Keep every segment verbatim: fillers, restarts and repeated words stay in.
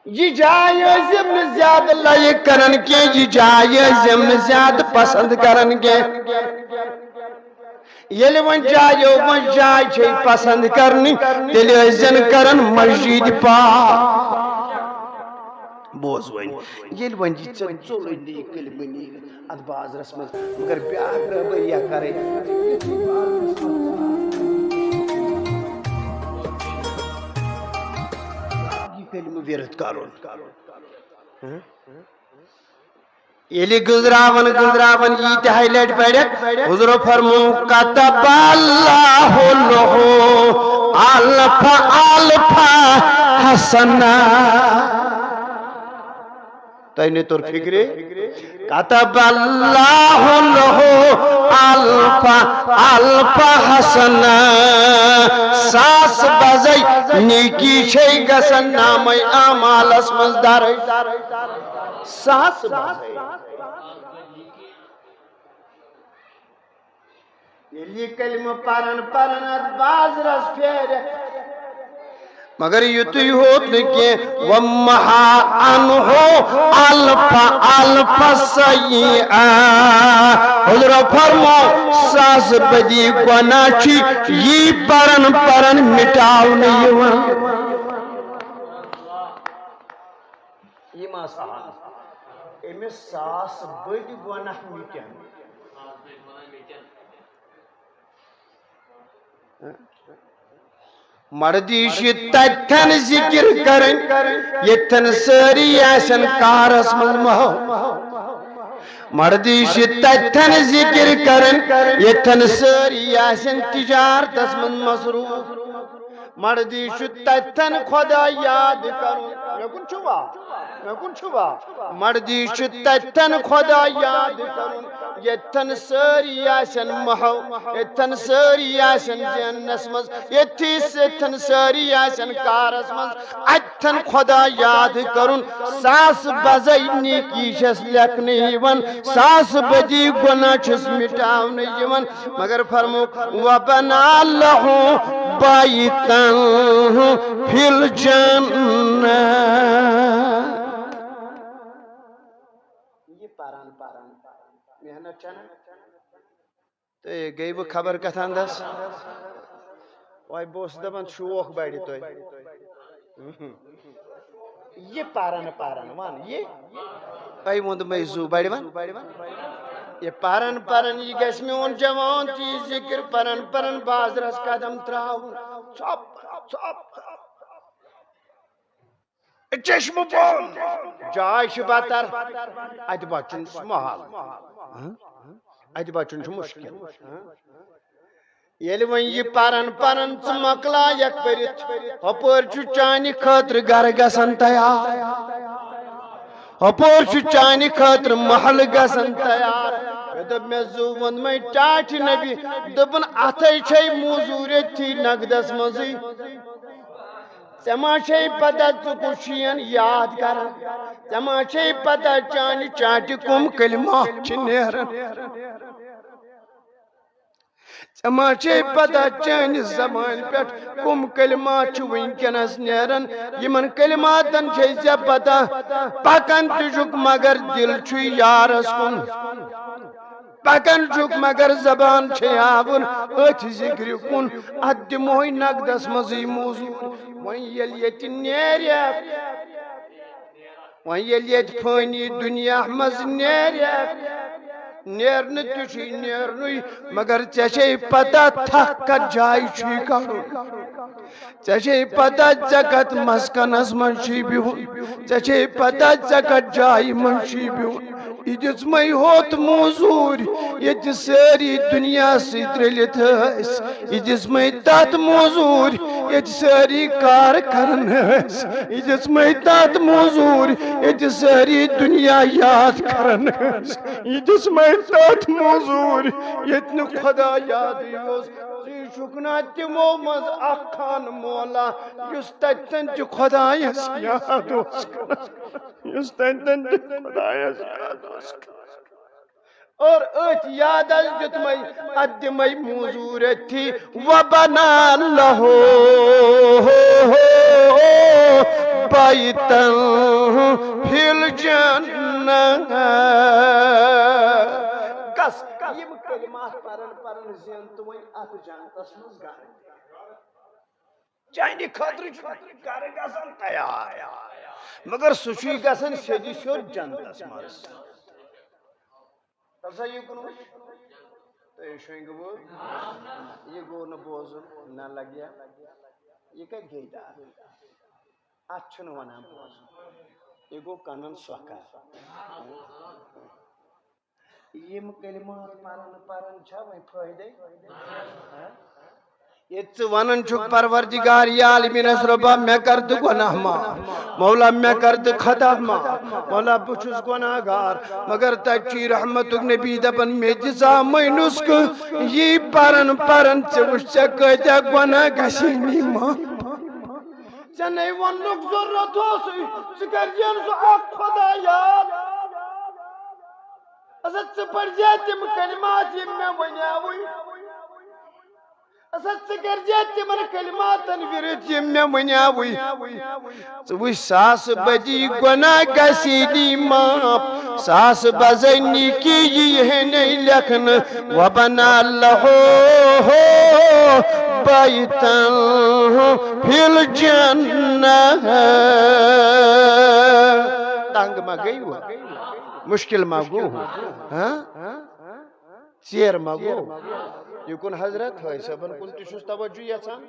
یہِ جاے ٲسۍ یِم نہٕ زیادٕ لایق کران کینٛہہ، یہِ جاے ٲسۍ یِم نہٕ زیادٕ پسند کران کینٛہہ۔ ییٚلہِ وۄنۍ جایو منٛز جاے چھے پسند کرنی، تیٚلہِ ٲسۍ زن کران مسجد پاک۔ بوز وۄنۍ، ییٚلہِ وۄنۍ یہِ ژےٚ ژوٚلُے نہٕ یہِ کلمہٕ نیرِ اتھ بازرس منٛز، مگر بیاکھ رہبری کرے۔ یہِ کلمہٕ وِرد کرُن۔ ہہ؟ ییٚلہِ گٔنٛزراوان گٔنٛزراوان ییٖتیٛاہے لٹہِ پرٮ۪کھ، حضورو فرموو، "كتب الله له ألف ألف حسنة"۔ تۄہہِ نہٕ توٚر فِکرِ؟ "كتب الله له ألف ألف حسنة"۔ ساس بزے نیکی چھے گژھان نامے اعمالس منٛز درج۔ ساس بزے۔ ییٚلہِ یہِ کلمہٕ پران پران اتھ بازرس پھیرِ، مگر یُتُے ہوت نہٕ کینٛہہ، "ومحا عنه ألف ألف سيئة"۔ حضرت فرموو، ساس بدی گۄناہ چھِ یی پران پران مٹاونہٕ یِوان۔ یہِ ما سہل؟ أمِس ساس بٔدۍ گۄناہ مِٹن۔ مردی چھِ تتھن ذکر کرٕنۍ، ییٚتھن سٲری آسن کارس منٛز مہو۔ مردی چھِ تتھن ذکر کرٕنۍ، ییٚتھن سٲری آسن تجارتس منٛز مصروف۔ مردی چھُ تتھن خدا یاد کرُن۔ مےٚ کُن چھُوا؟ مےٚ کُن چھُوا؟ مردی چھُ تتھن خدا یاد کرُن، ییٚتھن سٲری آسن محو، ییٚتھن سٲری آسن زینس منٛز، ییٚتھی ییٚتھن سٲری آسن کارس منٛز، اتھن خدا یاد کرُن۔ ساس بزے نیکی چھس لیکھنہٕ یِوان، ساس بدی گۄناہ چھس مٹاونہٕ یِوان۔ مگر فرمووُکھ، "وبنى له بيتا في الجنة"۔ یہِ پران پران محنت چھنہ؟ تہٕ گٔیوٕ خبر کتھ اندس؟ وۄنۍ بہٕ اوسُس دپان شوق بڑِ تۄہہِ۔ یہِ پران پران ون یہِ۔ تۄہہِ ووٚنمَے زُو بڑِ ون۔ یہِ پران پران یہِ گژھِ میون جوان تہِ یہِ ذکر پران پران بازرس قدم تراوُن۔ ژھۄپ، ژھۄپ۔ چشمہٕ بۄن۔ جاے چھِ بتر۔ اتہِ بچُن چھُ محال۔ ہہ؟ اتہِ بچُن چھُ مشکل۔ ییٚلہِ وۄنۍ یہِ پران پران ژٕ مۄکلایکھ پٔرِتھ، ہۄپٲرۍ چھُ چانہِ خٲطرٕ گرٕ گژھان تیار، ہۄپٲرۍ چھُ چانہِ خٲطرٕ محل گژھان تیار۔ مےٚ دوٚپ، مےٚ زُو ووٚنمَے ٹاٹھہِ نبی، دوٚپُن، اتھے چھے موٚزوٗرۍ أتھی نقدس منٛزٕے۔ ژےٚ ما چھے پتہ ژٕ کُس چھُین یاد کران؟ ژےٚ ما چھے پتہ چانہِ چاٹہِ کُم کلمات چھِ نیران؟ ژےٚ ما چھے پتہ چانہِ زبانہِ پٮ۪ٹھ کُم کلمات چھِ وٕنکیٚنس نیران؟ یِمن کلماتن چھے ژےٚ پتہ، پکان تہِ چھُکھ مگر دل چھُے یارس کُن، پکان چھُکھ مگر زبان چھے آوُر أتھۍ ذکرِ کُن، اتھ دِمہوے نقدس منٛزٕے موٚزوٗرۍ۔ وۄنۍ ییٚلہِ ییٚتہِ نیرِ، وۄنۍ ییٚلہِ ییٚتہِ فٲنی دُنیا منٛز نیرِ، نیرنہٕ تہِ چھُے نیرنُے، مگر ژےٚ چھے پتہ تھکھ کتھ جایہِ چھُے کرُن۔ ژےٚ چھے پتہ ژےٚ کتھ مسکنس منٛز چھُے بِہُن۔ ژےٚ چھے پتہ ژےٚ کتھ جایہِ منٛز چھُے بِہُن۔ یہِ دِژمَے ہوٚت موٚزوٗرۍ، ییٚتہِ سٲری دُنیا سۭتۍ رٔلِتھ ٲسۍ۔ یہِ دِژمَے تَتھ موٚزوٗرۍ، ییٚتہِ سٲری کار کران ٲسۍ۔ یہِ دِژمَے تَتھ موٚزوٗرۍ، ییٚتہِ سٲری دُنیا یاد کران ٲسۍ۔ یہِ دِژمَے تَتھ موٚزوٗرۍ، ییٚتہِ نہٕ خدا یادٕے اوس۔ ژٕے چھُکھ نا تِمو منٛز اکھ خان مولا، یُس تَتٮ۪ن تہِ خدایَس یاد اوس کران۔ یُس تَتٮ۪ن تہِ خدایَس یاد اوس کران۔ اور أتھۍ یادس دیُتمَے، اتھ دِمَے موٚزوٗرۍ أتھی۔ وبنى له بيتا في الجنة۔ کس یِم کلمات پرن پرن زین تہٕ وۄنۍ اتھ جنتس منٛز گرٕ۔ چانہِ خٲطرٕ چھُ گرٕ گژھان تیار، مگر سُہ چھُے گژھان سیٚدِ سیوٚد جنتس منٛز۔ تَلہٕ سا یہِ کُن وٕچھ۔ تُہۍ شۄنٛگِو وٕ۔ یہِ گوٚو نہٕ بوزُن، نہ لگہِ۔ یہِ کَتہِ گٔے دار؟ اَتھ چھُنہٕ وَنان بوزُن۔ یہِ گوٚو کَنَن سۄکھا۔ یِم کلمات پَران پَران چھا وۄنۍ فٲیدَے؟ ہہ؟ ییٚتہِ ژٕ وَنان چھُکھ، پروردگار یا عالمینس رۄبا، مےٚ کر تہٕ گۄناہ معاف، مولا مےٚ کر تہٕ خطا معاف، مولا بہٕ چھُس گۄناہ گار، مگر تَتہِ چھُے رحمتُک نبی دَپان، مےٚ دِژامَے نُسخہٕ، یی پَران پَران ژےٚ وٕچھ ژےٚ کۭتیٛاہ گۄناہ گژھی نی معاف۔ ژےٚ نے وَننُک ضروٗرت اوسُے، ژٕ کَرِہَن سُہ اَکھ خۄدا یاد۔ اَسا ژٕ پَرِ زِ تِم کلمات یِم مےٚ وَنیٛاوُے۔ اَسا ژٕ کَرِ زِ تِمَن کلماتَن وِرد یِم مےٚ وَنیٛاوُے۔ ژٕ وٕچھ ساسہٕ بٔدی گۄناہ گژھی دی معاف، ساسہٕ بَزَے نیکی یی ہے نے لیکھنہٕ۔ وبنا له بيتا في الجنة۔ تنگ ما گئی وہ؟ مشکل ما گو؟ ہاں؟ ژیر ما گو؟ یہِ کُن حضرت، حٲج صٲبن کُن تہِ چھُس توجہ یژھان۔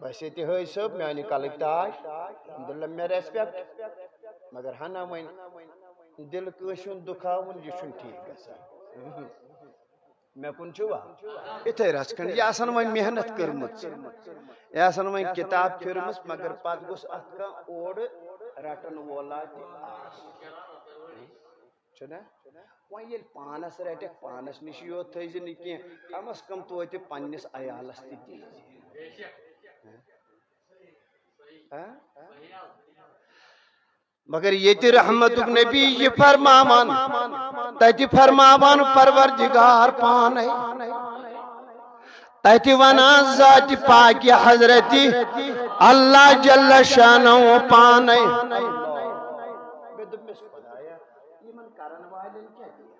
بس ییٚتہِ حٲج صٲب، میانہِ کلٕکۍ تاج، الحمدللہ، مےٚ respect۔ مگر ہنا وۄنۍ دِل کٲنٛسہِ ہُنٛد دُکھاوُن، یہِ چھُنہٕ ٹھیٖک گژھان۔ مےٚ کُن چھُوا؟ یِتھَے رَژھ کھنٛڈ۔ یہِ آسَن وۄنۍ محنت کٔرمٕژ، یہِ آسَن وۄنۍ کِتاب پھِرمٕژ، مگر پَتہٕ گوٚژھ اَتھ کانٛہہ اورٕ رَٹَن وولا تہِ آسُن۔ چھُنہ؟ وۄنۍ ییٚلہِ پانَس رَٹَکھ، پانَس نِشی یوت تھٲیزِ نہٕ کینٛہہ، کم از کم توتہِ پنٛنِس عیالَس تہِ دیٖزِ۔ ہہ؟ ہہ؟ مگر ییٚتہِ رحمتُک نبی یہِ فرماوان، تَتہِ فرماوان پروردگار پانے، تَتہِ وَنان ذاتِ پاکِ حضرتِ اللہ جل شانہ پانے۔ مےٚ دوٚپمَس، خۄدایا، یِمَن کَرَن والٮ۪ن کیٛاہ دِیَکھ؟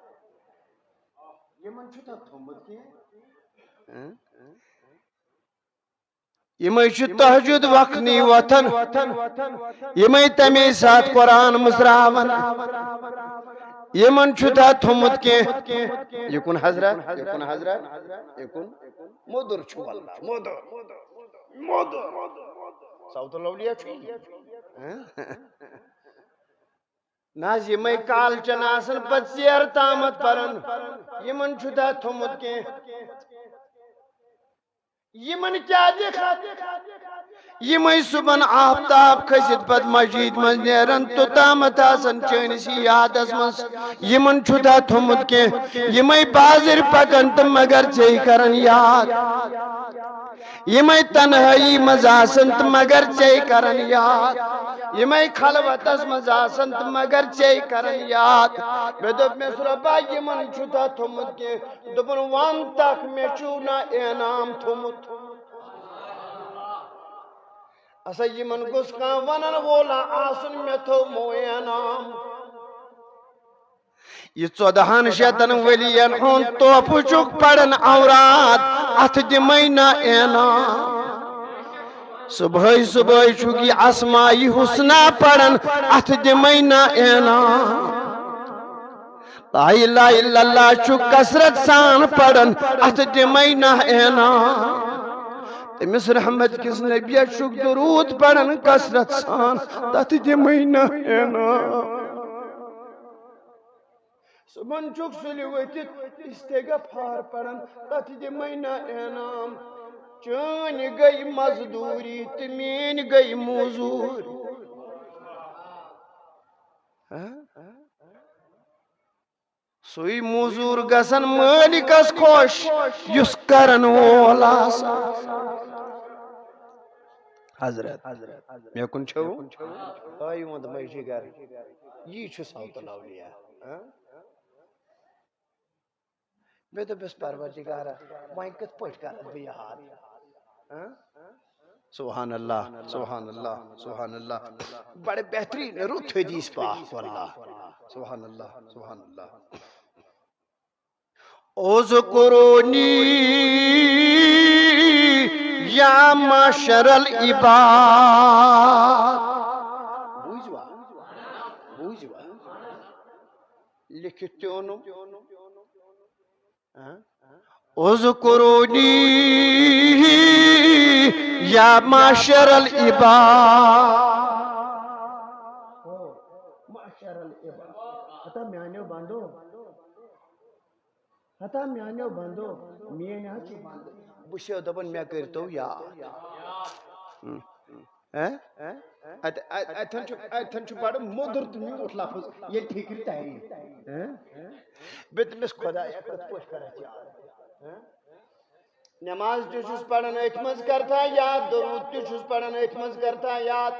یِمَن چھُ تَتھ تھوٚمُت کینٛہہ؟ یِمے چھِ تہجد وقتنی وۄتھان، یِمے تَمے ساتہٕ قرآن مُژراوان۔ یِمن چھُ تَتھ تھوٚمُت کینٛہہ۔ یہِ کُن حضرت، یہِ کُن حضرت، یہِ کُن۔ موٚدُر چھُ واللہ، موٚدُر، موٚدُر۔ صوت الاولیاء چھُ یہِ۔ ہہ؟ نہ حظ، یِمے کالچن آسان پتہٕ ژیر تامتھ پران، یِمن چھُ تَتھ تھوٚمُت کینٛہہ۔ یِمن کیٛاہ دِکھ؟ یِمے صُبحن آفتاب کھٔسِتھ پتہٕ مسجد منٛز نیران، توٚتامتھ آسان چٲنِس یادس منٛز۔ یِمن چھُ تَتھ تھوٚمُت کینٛہہ؟ یِمے بازٕرۍ پکان تہٕ مگر ژے کران یاد۔ یِمے تنہٲیی منٛز آسان تہٕ مگر ژے کران یاد۔ یِمے خلوتس منٛز آسان تہٕ مگر ژے کران یاد۔ مےٚ دوٚپ، مےٚ رۄبا، یِمن چھُ تَتھ تھوٚمُت کینٛہہ؟ دوٚپُن، وَن تَکھ، مےٚ چھُو نا انعام تھوٚمُت؟ اَسا یِمن گوٚژھ کانٛہہ وَنن وولا آسُن، مےٚ تھوٚومو انعام۔ یہِ ژۄدہن شیٚتن ؤرین ہُنٛد تحفہٕ چھُکھ پران اوراد، اَتھ دِمَے نا انعام۔ صبحٲے صبحٲے چھُکھ یہِ اسماء حسنیٰ پران، اَتھ دِمَے نا انعام۔ لا الہ الا اللہ چھُ کثرت سان پران، اَتھ دِمَے نہ انعام۔ تٔمِس رحمت کِس نبیَس چھُکھ درود پران کثرت سان، تَتھ دِمَے نہ انعام۔ صُبحن چھُکھ سُلہِ ؤتھِتھ استغفار پران، تَتھ دِمَے نہ انعام۔ چٲنۍ گٔے مزدوٗری تہٕ میٛٲنۍ گٔے موٚزوٗرۍ۔ ہہ؟ سُے موٚزوٗر گژھن مٲلکس خۄش، یُس کرن وول آسہِ۔ حضرت، مےٚ کُن چھَو؟ تۄہہِ ووٚن دوٚپمَے جِگر، یی چھُ صوت الاولیاء۔ ہہ؟ مےٚ دوٚپمَس، پروردگارا، وۄنۍ کِتھ پٲٹھۍ کرٕ بہٕ یاد؟ ہہ؟ سبحان اللہ، سبحان اللہ، سبحان اللہ۔ بڑے بہترین، رُت حدیث پاک واللہ۔ سبحان اللہ، سبحان اللہ۔ اذکرونی یا معشر العباد۔ بوٗزوا؟ بوٗزوا؟ لیکھِتھ تہِ اوٚنُم۔ ہاں؟ اذکرونی یا معشر العباد۔ او، معشر العباد۔ ہتا میانیو بندو۔ ہتا میانیو بندو۔ میٲنۍ حظ چھِ بندٕ۔ بہٕ چھُسو دپان، مےٚ کٔرۍتو یاد۔ ہم۔ ہہ؟ ات-، ات-، اتھن چھُ، اتھن چھُ بڑٕ موٚدُر تہٕ میوٗٹھ لفظ، ییٚلہِ فِکرِ ترِ۔ ہہ؟ بہٕ تٔمِس خۄدایا کِتھ پٲٹھۍ کرکھ یاد؟ ہہ؟ نماز تہِ چھُس پران أتھۍ منٛز کرتھا یاد، درود تہِ چھُس پران أتھۍ منٛز کرتھا یاد،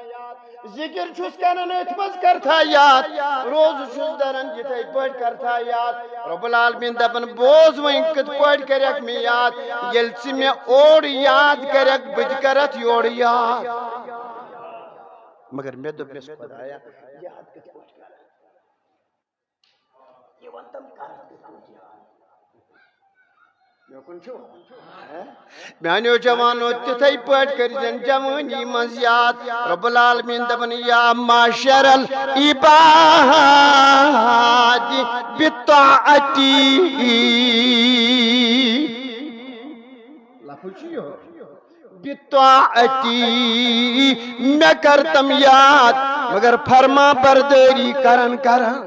ذکر چھُس کران أتھۍ منٛز کرتھا یاد، روزٕ چھُس دران یِتھے پٲٹھۍ کرتھا یاد۔ رب العالمین دپان، بوز وۄنۍ کِتھ پٲٹھۍ کرکھ مےٚ یاد، ییٚلہِ ژٕ مےٚ اورٕ یاد کرکھ، بہٕ تہِ کرتھ یورٕ یاد۔ مگر مےٚ دوٚپ، مےٚ خۄدایا، یاد کِتھ پٲٹھۍ کرکھ؟ یہِ وَن تِم کَرَن کِتھ پٲٹھۍ یاد؟ مےٚ کُن چھُو؟ ہہ؟ میٛانیو جوانو، تِتھَے پٲٹھۍ کٔرۍزٮ۪ن جوٲنی منٛز یاد۔ رب العالمین دَپان، یا معشر العباد بطاعتی۔ لفظ چھُ یِہوٚے۔ بطاعتی، مےٚ کر تِم یاد، مگر فرما بردٲری کران کران۔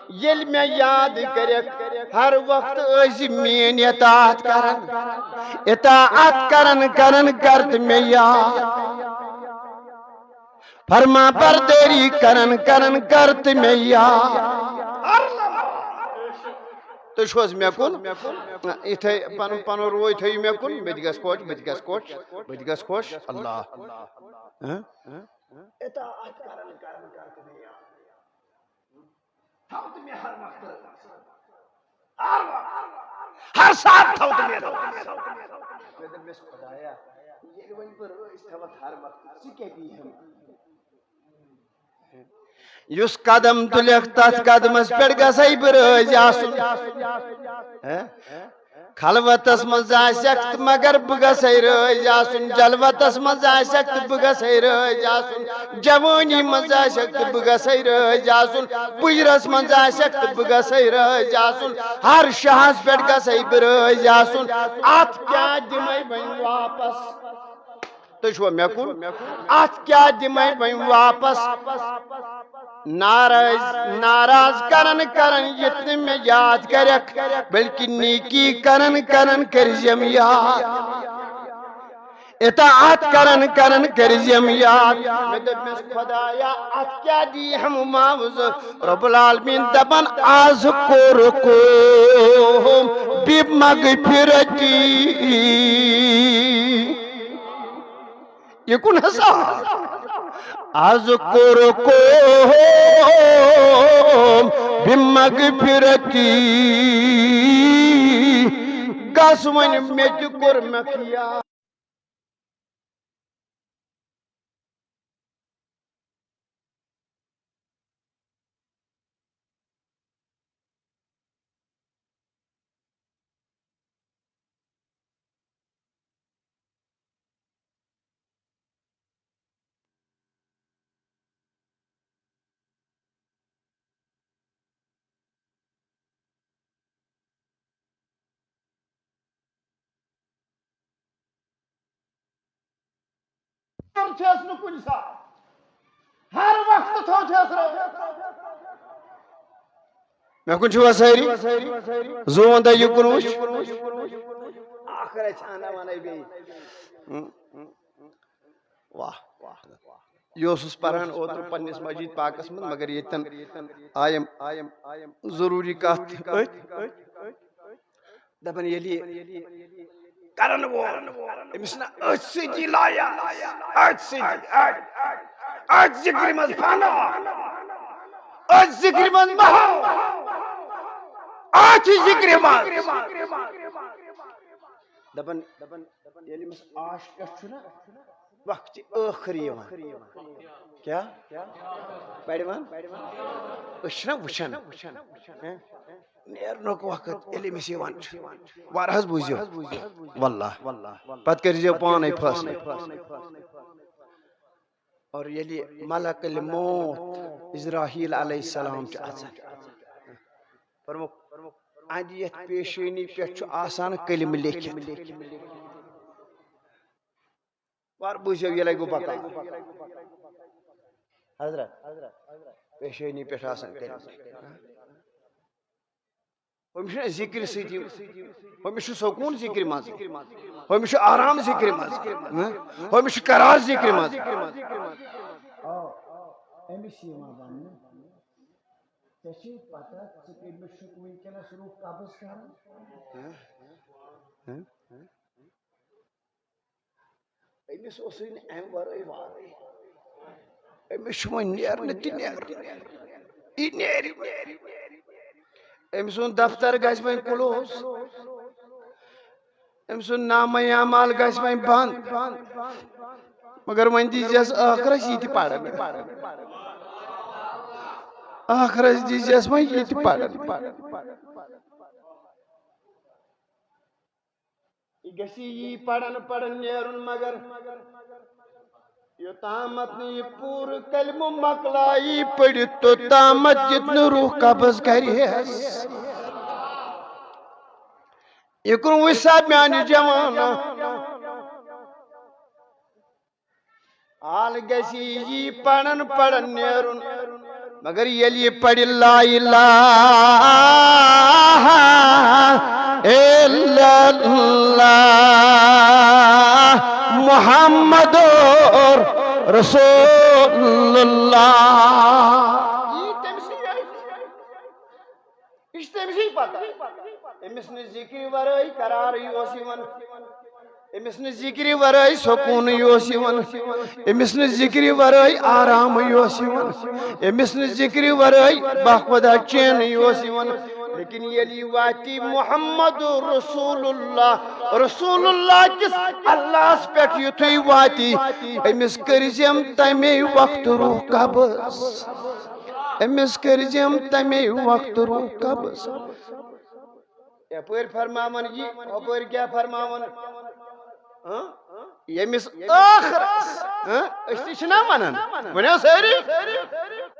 ییٚلہِ مےٚ یاد کٔرِکھ، ہر وقت ٲسۍ میٲنۍ اطاعت کران، اطاعت کران کران کر تہٕ مےٚ یاد۔ فرما بردٲری کران کران کر تہٕ مےٚ یاد۔ تُہۍ چھِو حظ مےٚ کُن؟ یِتھَے پَنُن، پَنُن روے تھٲیِو مےٚ کُن، بہٕ تہِ گژھٕ خۄش، بہٕ تہِ گژھٕ خۄش، بہٕ تہِ گژھٕ خۄش۔ اللہ۔ ہہ؟ اطاعت کران کران کر تہٕ مےٚ یاد۔ تھاو تہٕ مےٚ ہر وقتہٕ۔ ہر وقتہٕ۔ ہر ساتہٕ تھاو تہٕ مےٚ۔ مےٚ دوٚپ، مےٚ خۄدایا، ییٚلہِ وۄنۍ بہٕ رٲضۍ تھاوَتھ ہر وقتہٕ، ژٕ کیٛاہ دِیہِ ہَم؟ یُس قدم تُلکھ، تتھ قدمس پٮ۪ٹھ گژھے بہٕ رٲضۍ آسُن۔ ہہ؟ خلوتس منٛز آسکھ تہٕ مگر بہٕ گژھے رٲضۍ آسُن، جلوتس منٛز آسکھ تہٕ بہٕ گژھے رٲضۍ آسُن، جوٲنی منٛز آسکھ تہٕ بہٕ گژھے رٲضۍ آسُن، پُجرس منٛز آسکھ تہٕ بہٕ گژھے رٲضۍ آسُن، ہر شاہس پٮ۪ٹھ گژھے بہٕ رٲضۍ آسُن۔ اتھ کیٛاہ دِمے وۄنۍ واپس؟ تُہۍ چھِوا مےٚ کُن؟ اتھ کیٛاہ دِمے وۄنۍ واپس؟ ناراض، ناراض کرن کرن یہِ تہِ مےٚ یاد کرکھ، بلکہِ نیکی کرن کرن کٔرزیم یاد۔ اطاعت کرن کرن کٔرزیم یاد۔ مےٚ دوٚپمَس، خۄدایا، اتھ کیٛاہ دی ہم معاوضہٕ؟ رب العالمین دپان، از کوٚر کوم بمغفرتی۔ یہِ کُن ہسا؟ از کوٚر کوم بمغفرتی۔ گژھ وۄنۍ مےٚ تہِ کوٚر مےٚ خیال۔ چھَس نہٕ کُنہِ ساتہٕ۔ ہر وقتہٕ تھوٚو چھَس رٲوِتھ۔ مےٚ کُن چھِوا سٲری؟ زوٗن دَے یہِ کُن وٕچھ۔ آخر چھِ اَنان وَنَے بیٚیہِ۔ واہ۔ یہِ اوسُس پران اوترٕ پننِس مسجد پاکس منٛز، مگر ییٚتٮ۪ن آیم ضروٗری کتھ أتھۍ۔ دپان ییٚلہِ یہِ کرن وول أمِس نہ أتھۍ سۭتی لایہِ، أتھۍ سۭتی، أتھۍ، أتھۍ ذِکرِ منٛز فنا، أتھۍ ذِکرِ منٛز محو، أتھۍ ذِکرِ منٛز۔ دَپان، ییٚلہِ أمِس عاشقَس چھُ نا وقتِ ٲخٕر یِوان، کیٛاہ؟ پَرِوان؟ أسۍ چھِنہ وٕچھان۔ ہہ؟ نیرنُک وقت ییٚلہِ أمِس یِوان چھُ، وَر حظ بوٗزِو۔ واللہ۔ پَتہٕ کٔرۍزیو پانَے فٲصلہٕ۔ اور ییٚلہِ ملک الموت عزرائیل علیہ السلام چھُ اژان، فرمووُکھ، اَہَنٛدِ یَتھ پیشٲنی پٮ۪ٹھ چھُ آسان کلمہٕ لیکھِتھ۔ وَر بوٗزِو، یہِ لَگہِ بہٕ پَکان۔ حضرت، پیشٲنی پٮ۪ٹھ آسان کلمہٕ لیکھِتھ۔ ہُمِس چھُنہٕ ذِکرِ سۭتی، ہُمِس چھُ سکوٗن ذِکرِ منٛز، ہُمِس چھُ آرام ذِکرِ منٛز، ہُمِس چھُ قرار ذِکرِ منٛز۔ آ، أمِس چھِ یِوان وَننہٕ، ژےٚ چھے پَتہ ژٕ کٔمِس چھُکھ وٕنکیٚنَس روح قبض کران؟ أمِس اوسُے نہٕ اَمہِ وَرٲے وارٕے۔ أمِس چھُ وۄنۍ نیرنہٕ تہِ نیرُن۔ یہِ نیرِ۔ أمۍ سُنٛد دفتر گژھِ وۄنۍ close۔ أمۍ سُنٛد نامہ اعمال گژھِ وۄنۍ بنٛد۔ مگر وۄنۍ دیٖزٮ۪س ٲخرس یہِ تہِ پرن۔ ٲخرس دیٖزٮ۪س وۄنۍ یہِ تہِ پرن۔ یہِ گژھِ یی پرن پرن نیرُن، مگر یوٚتامتھ نہٕ یہِ پوٗرٕ کلمہٕ مۄکلایی پٔرِتھ، توٚتامتھ ییٚتہِ نہٕ روح قبض کرِہس۔ یہِ کُن وٕچھ سا میانہِ جوانہ، حال گژھِ یی پرن پرن نیرُن، مگر ییٚلہِ یہِ پرِ لا الہ الا اللہ محمد رسول اللہ، یی تٔمۍ سٕے یہِ چھِ تٔمِسٕے پتہ۔ أمِس نہٕ ذِکرِ ورٲے قرارٕے اوس یِوان۔ أمِس نہٕ ذِکرِ ورٲے سکوٗنٕے اوس یِوان۔ أمِس نہٕ ذِکرِ ورٲے آرامٕے اوس یِوان۔ أمِس نہٕ ذِکرِ ورٲے باخۄدا چینٕے اوس یِوان۔ لیکن ییٚلہِ یہِ واتی محمد رسول اللہ، رسول اللہ کِس اللہس پٮ۪ٹھ یُتھُے واتی، أمِس کٔرۍ زٮ۪م تَمے وقتہٕ روح قبض۔ أمِس کٔرۍ زٮ۪م تَمے وقتہٕ روح قبض۔ یپٲرۍ فرماوان یہِ، ہُپٲرۍ کیٛاہ فرماوان؟ ہاں؟ ییٚمِس ٲخرس، ہاں؟ أسۍ تہِ چھِنہ ونان، ؤنِو سٲری،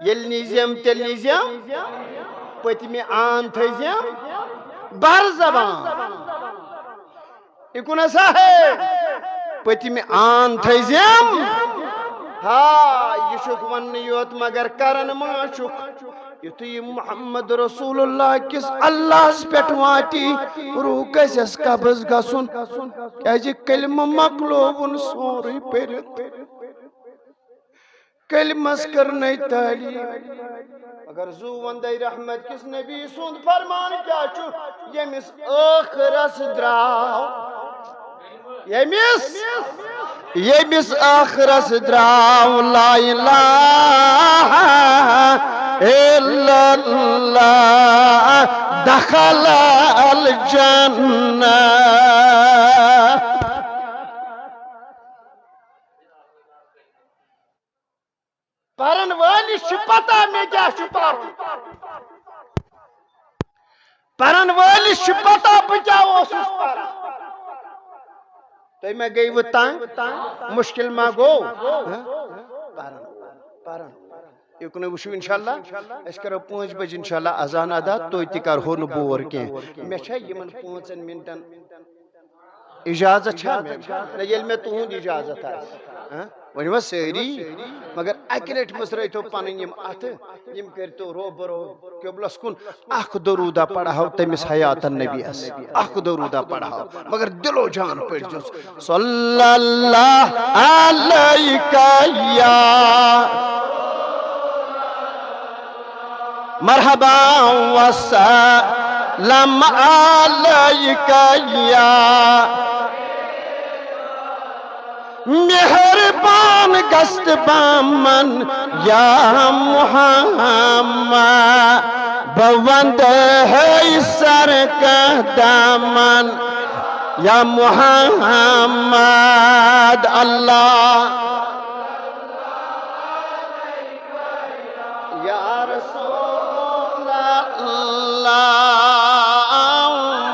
ییٚلہِ نِزٮ۪م، تیٚلہِ نِزٮ۪م، پٔتمہِ آن تھٲیزٮ۪م بر زبان۔ یہِ کُن ہسا ہے پٔتمہِ آن تھٲیزٮ۪م۔ ہا، یہِ چھُکھ وننہٕ یوت مگر کران ما چھُکھ۔ یُتھُے یہِ محمد رسول اللہ کِس اللہس پٮ۪ٹھ واتی، روح گژھٮ۪س قبض گژھُن، کیازِ کلمہٕ مۄکلووُن سورُے پٔرِتھ۔ کلمس کٔرنَے تعلیٖم۔ مگر زُو وندے رحمت کِس نبی سُنٛد فرمان کیٛاہ چھُ؟ ییٚمِس ٲخرس درٛاو، ییٚمِس، ییٚمِس ٲخرس درٛاو لا الہ الا اللہ دخل الجنہ۔ پرن وٲلِس چھِ پتہ مےٚ کیٛاہ چھُ پرُن۔ پرن وٲلِس چھِ پتہ بہٕ کیٛاہ اوسُس پران۔ تُہۍ ما گٔیوٕ تنگ؟ مُشکِل ما گوٚو؟ ہہ؟ پرن وول، پرن وول۔ یُکنُے وٕچھِو انشاءاللہ، أسۍ کرو پانٛژِ بجہِ انشاءاللہ اذان ادا، تُہۍ تہِ کرہو نہٕ بور کینٛہہ۔ مےٚ چھا یِمن پانٛژن منٹن اجازت چھا مےٚ؟ نہ، ییٚلہِ مےٚ تُہُنٛد اجازت آسہِ۔ ہہ؟ ؤنِو حظ سٲری۔ مگر اَکہِ لَٹہِ مٔژرٲیتو پَنٕنۍ یِم اَتھٕ، یِم کٔرۍتو روبرو قبلس کُن۔ اَکھ دروٗدا پَرہاو تٔمِس حیاتن نبیَس، اَکھ دروٗدا پَرہاو، مگر دِلو جان پٔرۍزیوس۔ صلی اللہ علیک یا مرحبا وسلم علیک یا مہربان گست بامن یا محمد، بہ وند ہے سر کا دامن۔ یا محمد اللہ، یا رسول اللہ،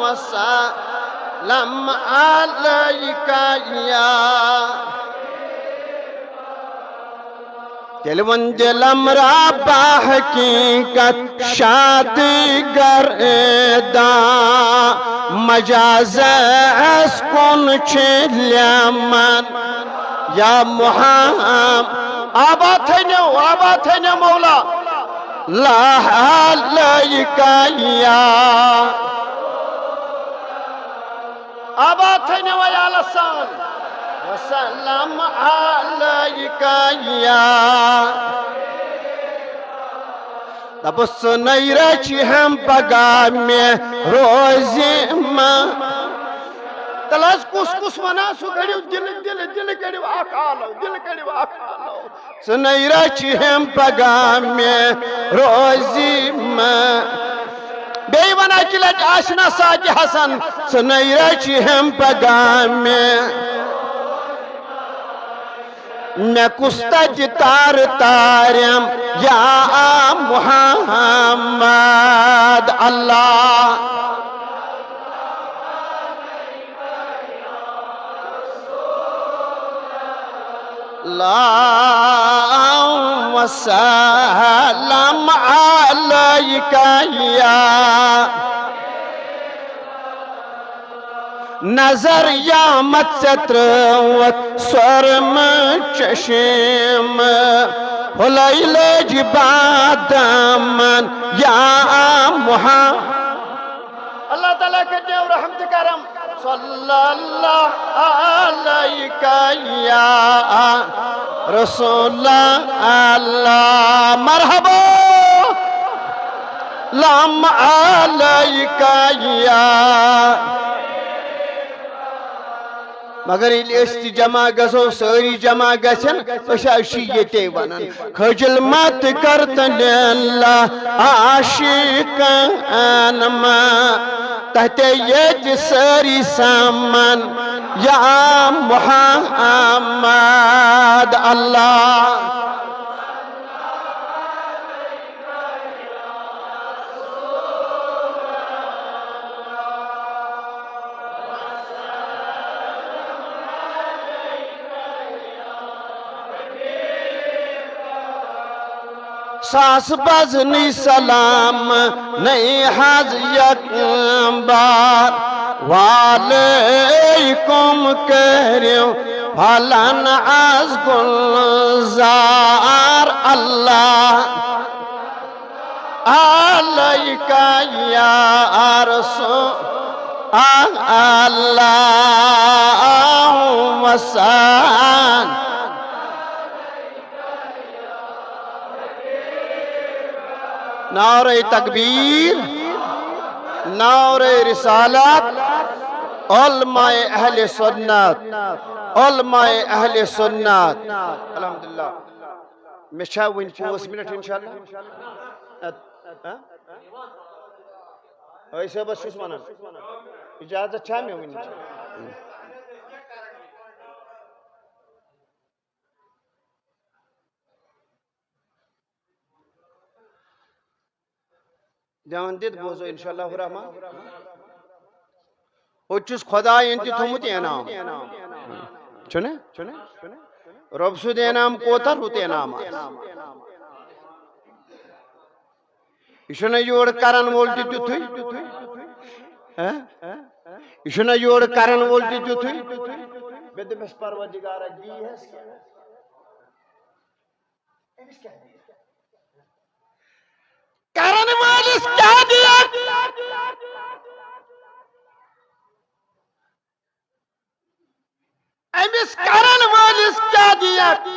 وسلم علیک یا۔ تیٚلہِ ووٚن دِلم رب حقیٖقت شاد گردان، مجاز اس کُن چھِ لیمن۔ یا محمد، آباد تھٲینو، آباد تھٲینو مولا۔ لا علیک یا۔ آباد تھٲینو وۄنۍ آلس سان۔ وسلم علیک یا۔ دَپُس ژٕ نَے رَچہِ ہم پگاہ مےٚ روزِ ما۔ تَلہٕ حظ کُس کُس وَنان، سُہ کٔڑِو دِلہٕ، دِلہٕ، دِلہٕ کٔڑِو اکھ آلو، دِلہٕ کٔڑِو اکھ آلو۔ ژٕ نَے رَچہِ ہم پگاہ مےٚ روزِ ما۔ بیٚیہِ وَن اَکہِ لَٹہِ آشنا ساتہِ حسن، ژٕ نَے رَچہِ ہم پگاہ مےٚ۔ مےٚ کُس تَتہِ تارٕ تارٮ۪م یا محمد اللہ۔ اللہم صل علیک یا۔ نظر یامت ژےٚ ترٲوتھ سۄرمہٕ چشمہٕ، پھُلے لٔج بادامن یا محمد۔ اللہ تعالیٰ کٔرِنو رحم تہٕ کرم۔ صلی اللہ علیک یا رسول اللہ۔ مرحبا۔ لم علیک یا۔ مگر ییٚلہِ أسۍ تہِ جمع گژھو، سٲری جمع گژھن، أسۍ حظ چھِ ییٚتے وَنان۔ خجل مت کر تن اللہ عاشقان ما، تہتے ییٚتہِ سٲری سَمن یا محمد اللہ۔ ساس بزنٕے سلام نَے حظ یک بار، وعلیکم کٔرِو پھلن از گلزار اللہ۔ علیک یا رسول اللہ، اللہم صل۔ نعرہ تکبیر، نعرہ رسالت، علماء اہل سنت، علماء اہل سنت۔ الحمدللہ۔ مےٚ چھا وٕنہِ پانٛژھ منٹ انشاءاللہ؟ اد-، ہاں؟ أے صٲبس چھُس ونان، اجازت چھا مےٚ وٕنہِ؟ دھیان دِتھ بوزو انشاءاللہ الرحمن۔ ہوٚت چھُس خۄدایَن تہِ تھوٚمُت انعام۔ چھُنہ؟ رۄب سُنٛد انعام کوتاہ رُت انعام آسہِ۔ یہِ چھُنہ یورٕ کرن وول تہِ تیُتھُے۔ ہہ؟ یہِ چھُنہ یورٕ کرن وول تہِ تیُتھُے۔ مےٚ دوٚپمَس، پروردگارا، دِیٖہَس کیٛاہ؟ أمِس کیٛاہ دِیَکھ؟ کرن وٲلِس کیٛاہ دِیَکھ؟ أمِس کرن وٲلِس کیٛاہ دِیَکھ؟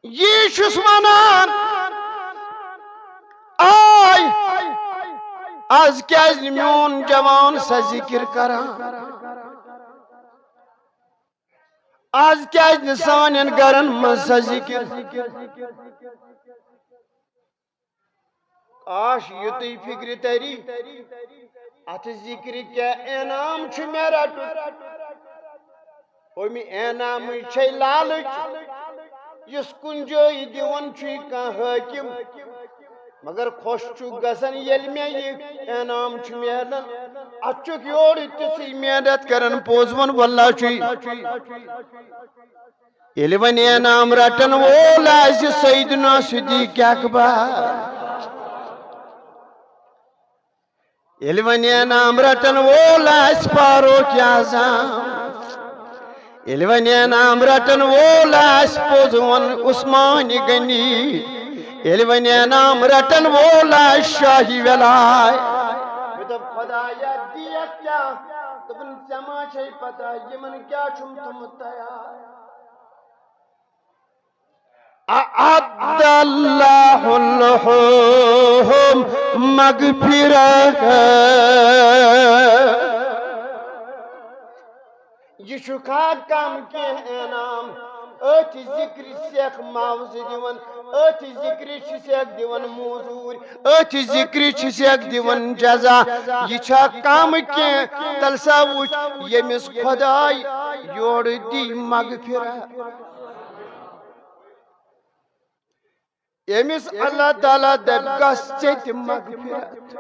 یی چھُس وَنان، آے، از کیٛازِ نہٕ میون جوان سا ذِکِر کران؟ از کیٛازِ نہٕ سانٮ۪ن گرن منٛز سا ذِکِر؟ کاش، یُتُے فِکرِ تَری، اتھ ذکرِ کیٛاہ انعام چھُ مےٚ رٹُن؟ امہِ انعامٕچ چھے لالٕچ، یُس کُنہِ جایہِ دِوان چھُے کانٛہہ حٲکِم، مگر خۄش چھُ گژھان ییٚلہِ مےٚ یہِ انعام چھُ میلان۔ اتھ چھُکھ یورٕ تِژھٕے محنت کران، پوٚز وَن واللہ چھُے۔ ییٚلہِ وۄنۍ انعام رٹن وول آسہِ سیدنا صدیق اکبر، ییٚلہِ وۄنۍ انعام رٹن وول آسہِ فاروق اعظم، ییٚلہِ وۄنۍ انعام رٹن وول آسہِ پوٚز وَن عثمان غنی، ییٚلہِ وۄنۍ انعام رٹن وول آسہِ شاہی ولاے۔ مےٚ دوٚپ، خدایا، دِیَکھ کیٛاہ؟ دوٚپُن، ژےٚ ما چھے پتہ یِمن کیٛاہ چھُم تھوٚمُت تیار؟ أعد الله لهم مغفرة۔ یہِ چھُ کھا کم کینٛہہ انعام؟ أتھۍ ذکرِ سیکھ معاوضہٕ دِوان، أتھۍ ذکرِ چھِ سیکھ دِوان موٚزوٗرۍ، أتھۍ ذکرِ چھِ سیکھ دِوان جزا۔ یہِ چھا کم کینٛہہ؟ تَلہٕ سا وٕچھ، ییٚمِس خۄداے یورٕ دی مغفرت، ییٚمِس اللہ تعالیٰ دَپہِ، "گژھ ژےٚ تہِ مغفرت"،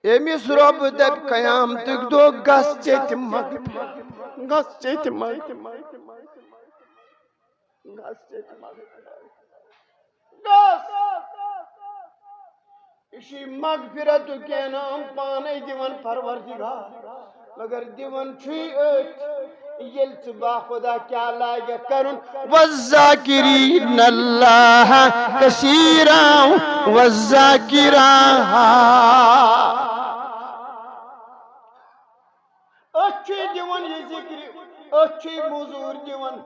ییٚمِس رۄب دَپہِ قیامتٕکۍ دۄہ، "گژھ ژےٚ تہِ مغفرت، گژھ ژےٚ تہِ مغفرت، گژھ ژےٚ تہِ مغفرت، گژھ"۔ یہِ چھُے مغفرتُک انعام پانے دِوان پروردگار، مگر دِوان چھُے أتھۍ، ییٚلہِ ژٕ باخۄدا کیٛاہ لاگکھ کرُن؟ والذاکرین اللہ کثیرا والذاکرات۔ أتھۍ چھُے دِوان یہِ ذِکرِ، أتھۍ چھُے موٚزوٗرۍ دِوان۔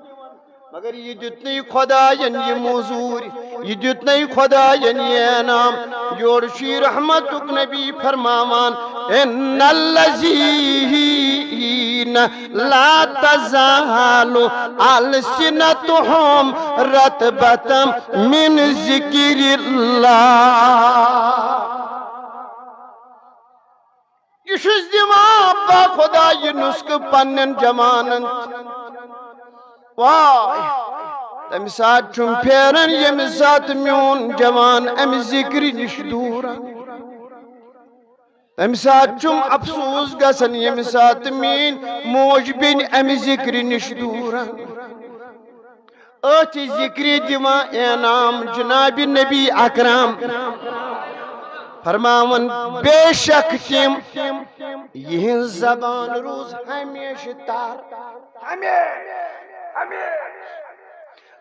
مگر یہِ دیُت نہٕ یہِ خۄدایَن یہِ موٚزوٗرۍ، یہِ دیُت نہٕ یہِ خۄدایَن یہِ انعام۔ یورٕ چھُ یہِ رحمتُک نبی فرماوان، ان الذین لا تزال السنتهم رطبة من ذکر اللہ۔ یہِ چھُس دِوان باخۄدا یہِ نُسخہٕ پننٮ۪ن جوانن۔ واے، تمہِ ساتہٕ چھُم پھیران، ییٚمہِ ساتہٕ میون جوان امہِ ذِکرِ نِش دوٗر۔ تمہِ ساتہٕ چھُم افسوٗس گژھان، ییٚمہِ ساتہٕ میٲنۍ موج بیٚنہِ امہِ ذِکرِ نِش دوٗر۔ أتھۍ ذِکرِ دِوان انعام جناب نبی اکرم۔ فرماوان، بے شک تِم، یِہٕنٛز زبان روٗز ہمیشہٕ تر۔ ہمیشہٕ، ہمیشہٕ۔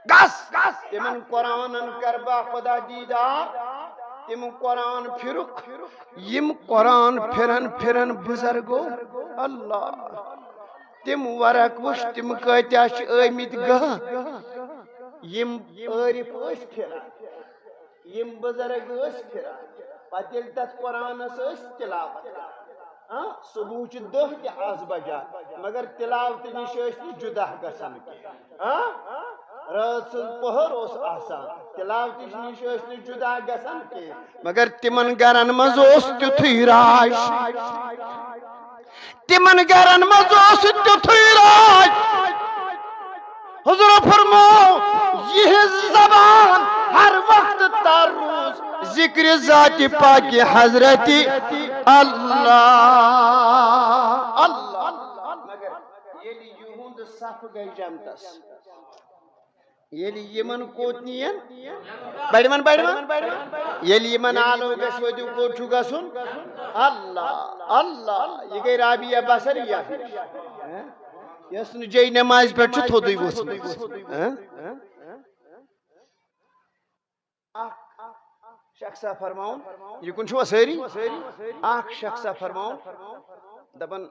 گژھ، گژھ، تِمن قرآنن کر باخۄدا دیدار، تِم قرآن پھِرُکھ، یِم قرآن پھِرن پھِرن بُزرگو۔ اللہ۔ تِم ورق وٕچھ، تِم کۭتیاہ چھِ ٲمٕتۍ گاہ۔ یِم عٲرِف ٲسۍ پھِران، یِم بُزرگ ٲسۍ پھِران، پتہٕ ییٚلہِ تتھ قرآنس ٲسۍ تِلاوت کران، ہاں، صبحٕچہِ دَہ تہِ آسہٕ بجان، مگر تِلاوتہٕ نِش ٲسۍ نہٕ جُدا گژھان کینٛہہ۔ ہاں؟ رٲژ سٕنٛز پٔہر اوس آسان، تِلاوتٕچ نِش ٲسۍ نہٕ جُدا گژھان کینٛہہ۔ مگر تِمن گرن منٛز اوس تیُتھُے راج۔ تِمن گرن منٛز اوس تیُتھُے راج۔ حضور فرمو، یِہٕنٛز زبان ہر وقت تر روٗز ذِکرِ ذاتِ پاکِ حضرتِ اللہ۔ اللہ۔ مگر ییٚلہِ یِہُنٛد صف گٔے جنتس، ییٚلہِ یِمن کوٚت نِین؟ بڑِمن، بڑِمن۔ ییٚلہِ یِمن آلو گژھِ، وٲتِو کوٚت چھُ گژھُن؟ اللہ، اللہ۔ یہِ گٔے رابعہ بصریہ۔ یۄس نہٕ جے نمازِ پٮ۪ٹھ چھِ تھوٚدُے وۄتھمٕژ۔ اکھ شخصا فرماوُن، یہِ کُن چھُوا سٲری؟ اکھ شخصا فرماوُن، دپان،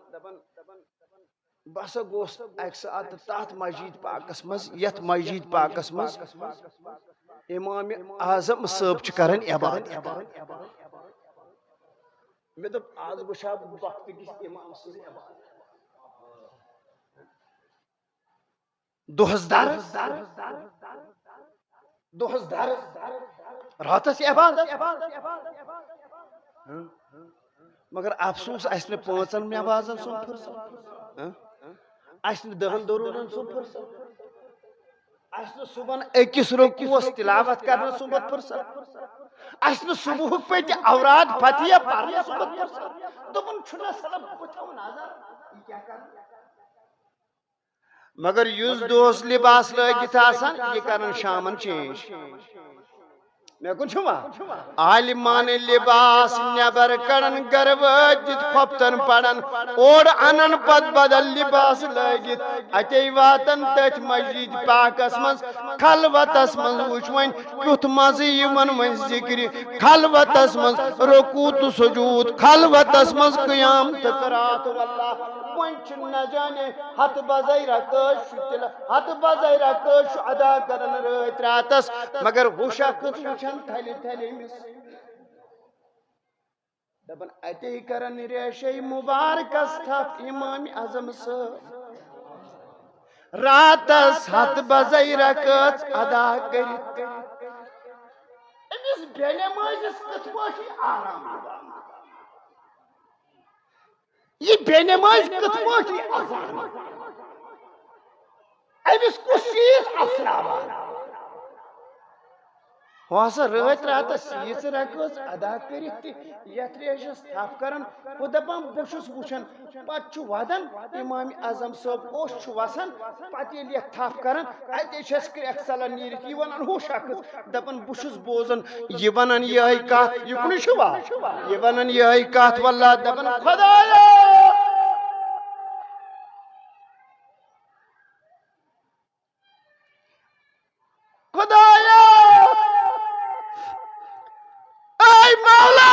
بہٕ ہسا گوس اکہِ ساتہٕ تتھ مسجد پاکس منٛز، یتھ مسجد پاکس منٛز امام اعظم صٲب چھِ کران عبادت۔ مےٚ دوٚپ، از وٕچھِ ہا بہٕ وقتہٕ کِس امام سٕنٛز عبادت۔ دۄہس درس، دۄہس درس، راتس عبادت۔ مگر افسوس، اسہِ نہٕ پانٛژن نمازن سُنٛد فرصت۔ ہاں؟ اسہِ نہٕ دہن دروٗدن سُنٛد فرصت۔ اسہِ نہٕ صُبحن أکِس رکوعس تلاوت کرنہٕ سُنٛد فرصت۔ اسہِ نہٕ صبحُک پتہِ اوراد فتحیہ پرنہٕ سُنٛد فرصت۔ دوٚپُن چھُنہ سلام بہٕ تھاوٕ نظر، یہِ کیٛاہ کرٕ؟ مگر یُس دۄہس لباس لٲگِتھ آسان، یہِ کران شامن change۔ مےٚ کُن چھُوا؟ عالمانہٕ لباس نٮ۪بر کڑان گرٕ وٲتِتھ خۄفتن پران، اورٕ انان پتہٕ بدل لباس لٲگِتھ۔ اتے واتان تٔتھۍ مسجد پاکس منٛز، خلوتس منٛز وٕچھ وۄنۍ کیُتھ مزٕ یِوان وۄنۍ ذکرِ۔ خلوتس منٛز رکوع تہٕ سجود، خلوتس منٛز قیام تہٕ قرات۔ واللہ وۄنۍ چھُ نہ جانے ہتھ بزے رکٲژ چھُ تِلہٕ، ہتھ بزے رکٲژ چھُ ادا کران رٲتۍ راتس، مگر ہُہ شخص وٕچھان تھلہِ تھلہِ أمِس۔ دپان اتے کران ریشے مبارکس تھپھ امام اعظم صٲب۔ راتس ہتھ بزے رکٲژ ادا کٔرِتھ۔ أمِس بے نمٲزِس کِتھ پٲٹھۍ آرام دِوان؟ یہِ بے نمٲزۍ کِتھ پٲٹھۍ یہِ اذان؟ أمِس کُس چیٖز اَسراوان؟ ہۄ ہسا رٲتۍ راتس ییٖژ رکٲژ ادا کٔرِتھ تہِ یتھ ریشس تھپھ کران، ہُہ دپان بہٕ چھُس وٕچھان، پتہٕ چھُ ودان امام اعظم صٲب اوس چھُ وسان، پتہٕ ییٚلہِ یتھ تھپھ کران، اتے چھس کرٛٮ۪کھ ژلان نیٖرِتھ، یہِ ونان ہُہ شخص، دپان بہٕ چھُس بوزان، یہِ ونان یِہے کتھ، یہِ کُنُے چھُوا؟ یہِ ونان یِہے کتھ، واللہ دپان خدایا، خدایا، اے مولا،